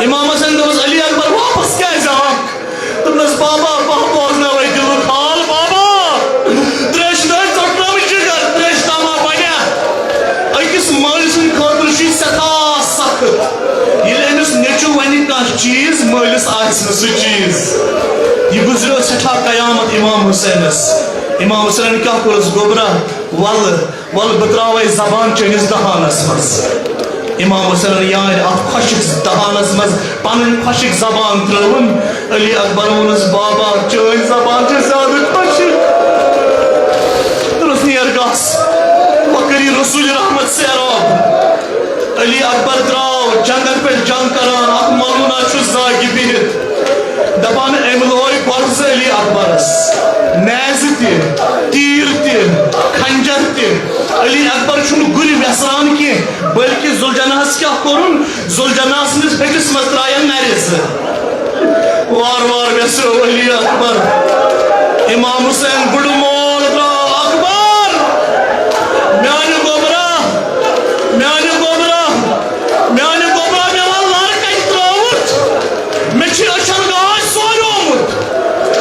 امام حسن دوٚپُس، علی اکبر واپس کیازِ آکھ؟ دوٚپنس، بابا، بہٕ بوزناوے دِلُک حال، بابا۔ تریشہِ دٲدۍ ژوٚٹنٲوٕے جگر، تریشہِ داما بنیا۔ أکِس مٲلۍ سٕنٛدِ خٲطرٕ چھُ یہِ سٮ۪ٹھاہ سخت۔ ییٚلہِ أمِس نیٚچوٗ وَنہِ کانٛہہ چیٖز، مٲلِس آسہِ نہٕ سُہ چیٖز۔ یہِ گُزریو سٮ۪ٹھاہ قیامت امام حسینس۔ امام حسینن کیٛاہ کوٚرُس؟ گوٚبرا، وَلہٕ، وَلہٕ بہٕ ترٛاوَے زبان چٲنِس دہانس منٛز۔ امام حسینن یانہِ اتھ خۄشِک دہانس منٛز پنٕنۍ خۄشِک زبان ترٲوٕن۔ علی اکبر ووٚنُس، بابا، چٲنۍ زبان چھِ زیادٕ خۄشِک۔ دوٚپنس، نیر گژھ، وۄنۍ کٔری رسول رحمت سیراب۔ علی اکبر درٛاو جنگن پٮ۪ٹھ جنگ کران، اکھ مولونا چھُ زاگہِ بِہِتھ۔ دپان، أمۍ لوے گۄڈٕ زٕ علی اکبرس، نیزٕ تہِ، تیٖر تہِ، خنجر تہِ۔ علی اکبر چھُنہٕ گُرِ وٮ۪سران کینٛہہ، بلکہِ ذوالجناحس کیٛاہ کوٚرُن؟ ذوالجناح سٕنٛدِس ۂٹِس منٛز ترٛایَن نرِ زٕ۔ وار وار وٮ۪سریو علی اکبر۔ امام حسین بُڈٕ مول درٛاو، اکبر، میانہِ گوٚبرا، میانہِ گوٚبرا، میانہِ گوٚبرا، مےٚ وَن لر کَتہِ ترٛٲوٕتھ؟ مےٚ چھِ أچھن گاش سوریومُت،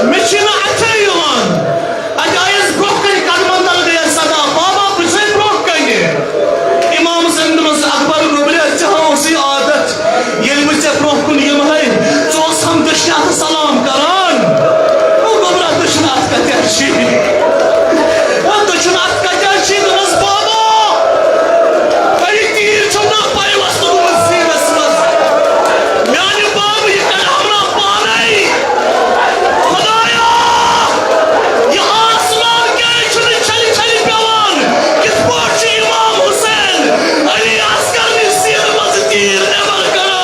مےٚ چھِ نہٕ اَتھے یِوان۔ اَتہِ آیَس برٛونٛہہ کَنہِ قدمن تل گٔیَس صدا، بابا، بہٕ چھُسَے برٛونٛہہ کَنہِ۔ امام حسین دوٚپمَس، اکبر گوٚبریا، ژےٚ ہا اوسُے عادت، ییٚلہِ بہٕ ژےٚ برٛونٛہہ کُن یِمہٕ ہے، ژٕ اوس ہم دٔچھنہِ اَتھٕ سلام کران۔ او گوٚبرا، دٔچھُن اَتھ کَتہِ چھِ؟ او دٔچھُن اَتھ کَتہِ چھِ؟ دوٚپمَس، بابا، تۄہہِ تیٖر چھَو نا پَے وۄستہٕ گوٚمُت زیٖنَس منٛز؟ میٛانہِ بابہٕ، یہِ کَرٕ ہم نا پانَے۔ خدایا، یہِ آسمان کیٛازِ چھُنہٕ چھَلہِ چھَلہِ پٮ۪وان؟ کِتھ پٲٹھۍ چھُ امام حسین علی اصغر نہِ سیٖنہٕ منٛزٕ تیٖر نٮ۪بر کران؟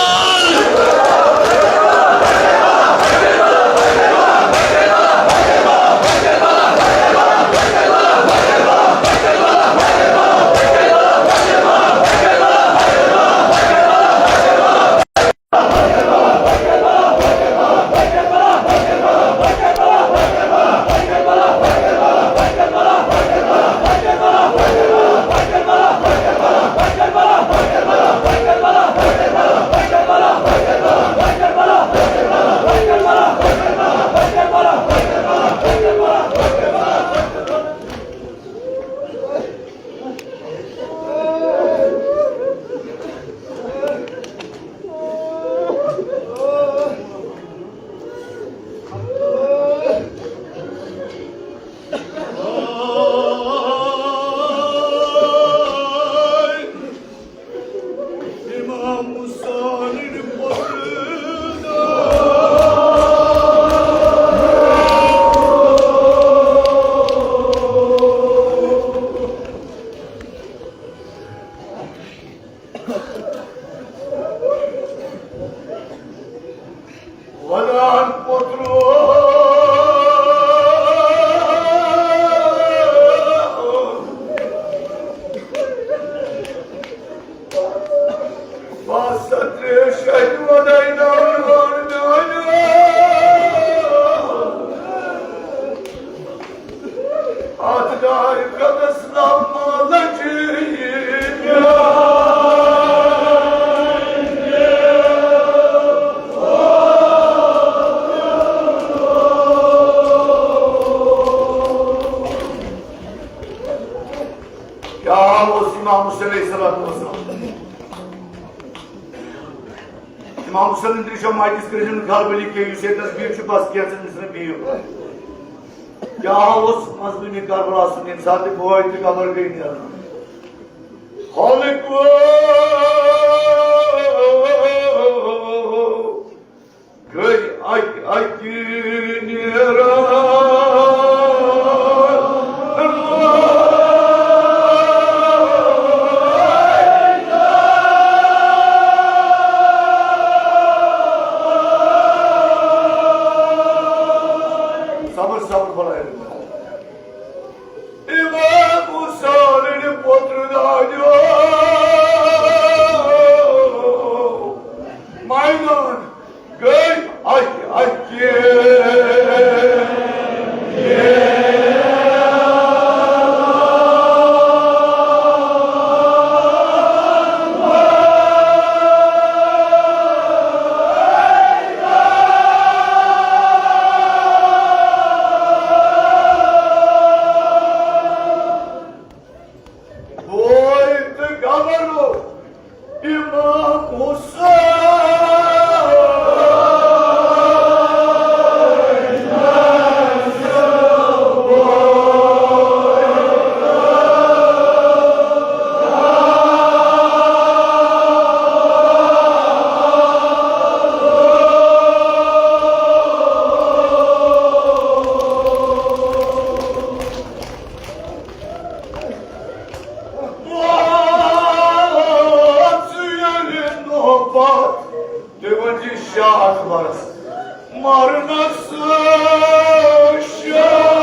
ونان پوترو۔ بس تریش اتہِ وداے ناوِ ہان میانہِ۔ اتھ گارِ قدس لما لچی۔ امام حسین اندری چھو ماجد کرجن خالبلی کے یوسے تصویر چھو بس کیا سے مصر بیو۔ کیا اوس مظلوم کربلا سن ییٚمہِ ساتہٕ بوے تہٕ قبر گٔے نیران؟ خالق گٔے اکہِ اکہِ نیران۔ صبر، صبر بڑھائے۔ امام حسین پتر دادیو مائنان گٔے اکہِ اکہِ۔ بوے تہٕ گبرو امام حسین۔ تُہۍ ؤنۍ زِ شاہ اکبرس مرنس شاہ۔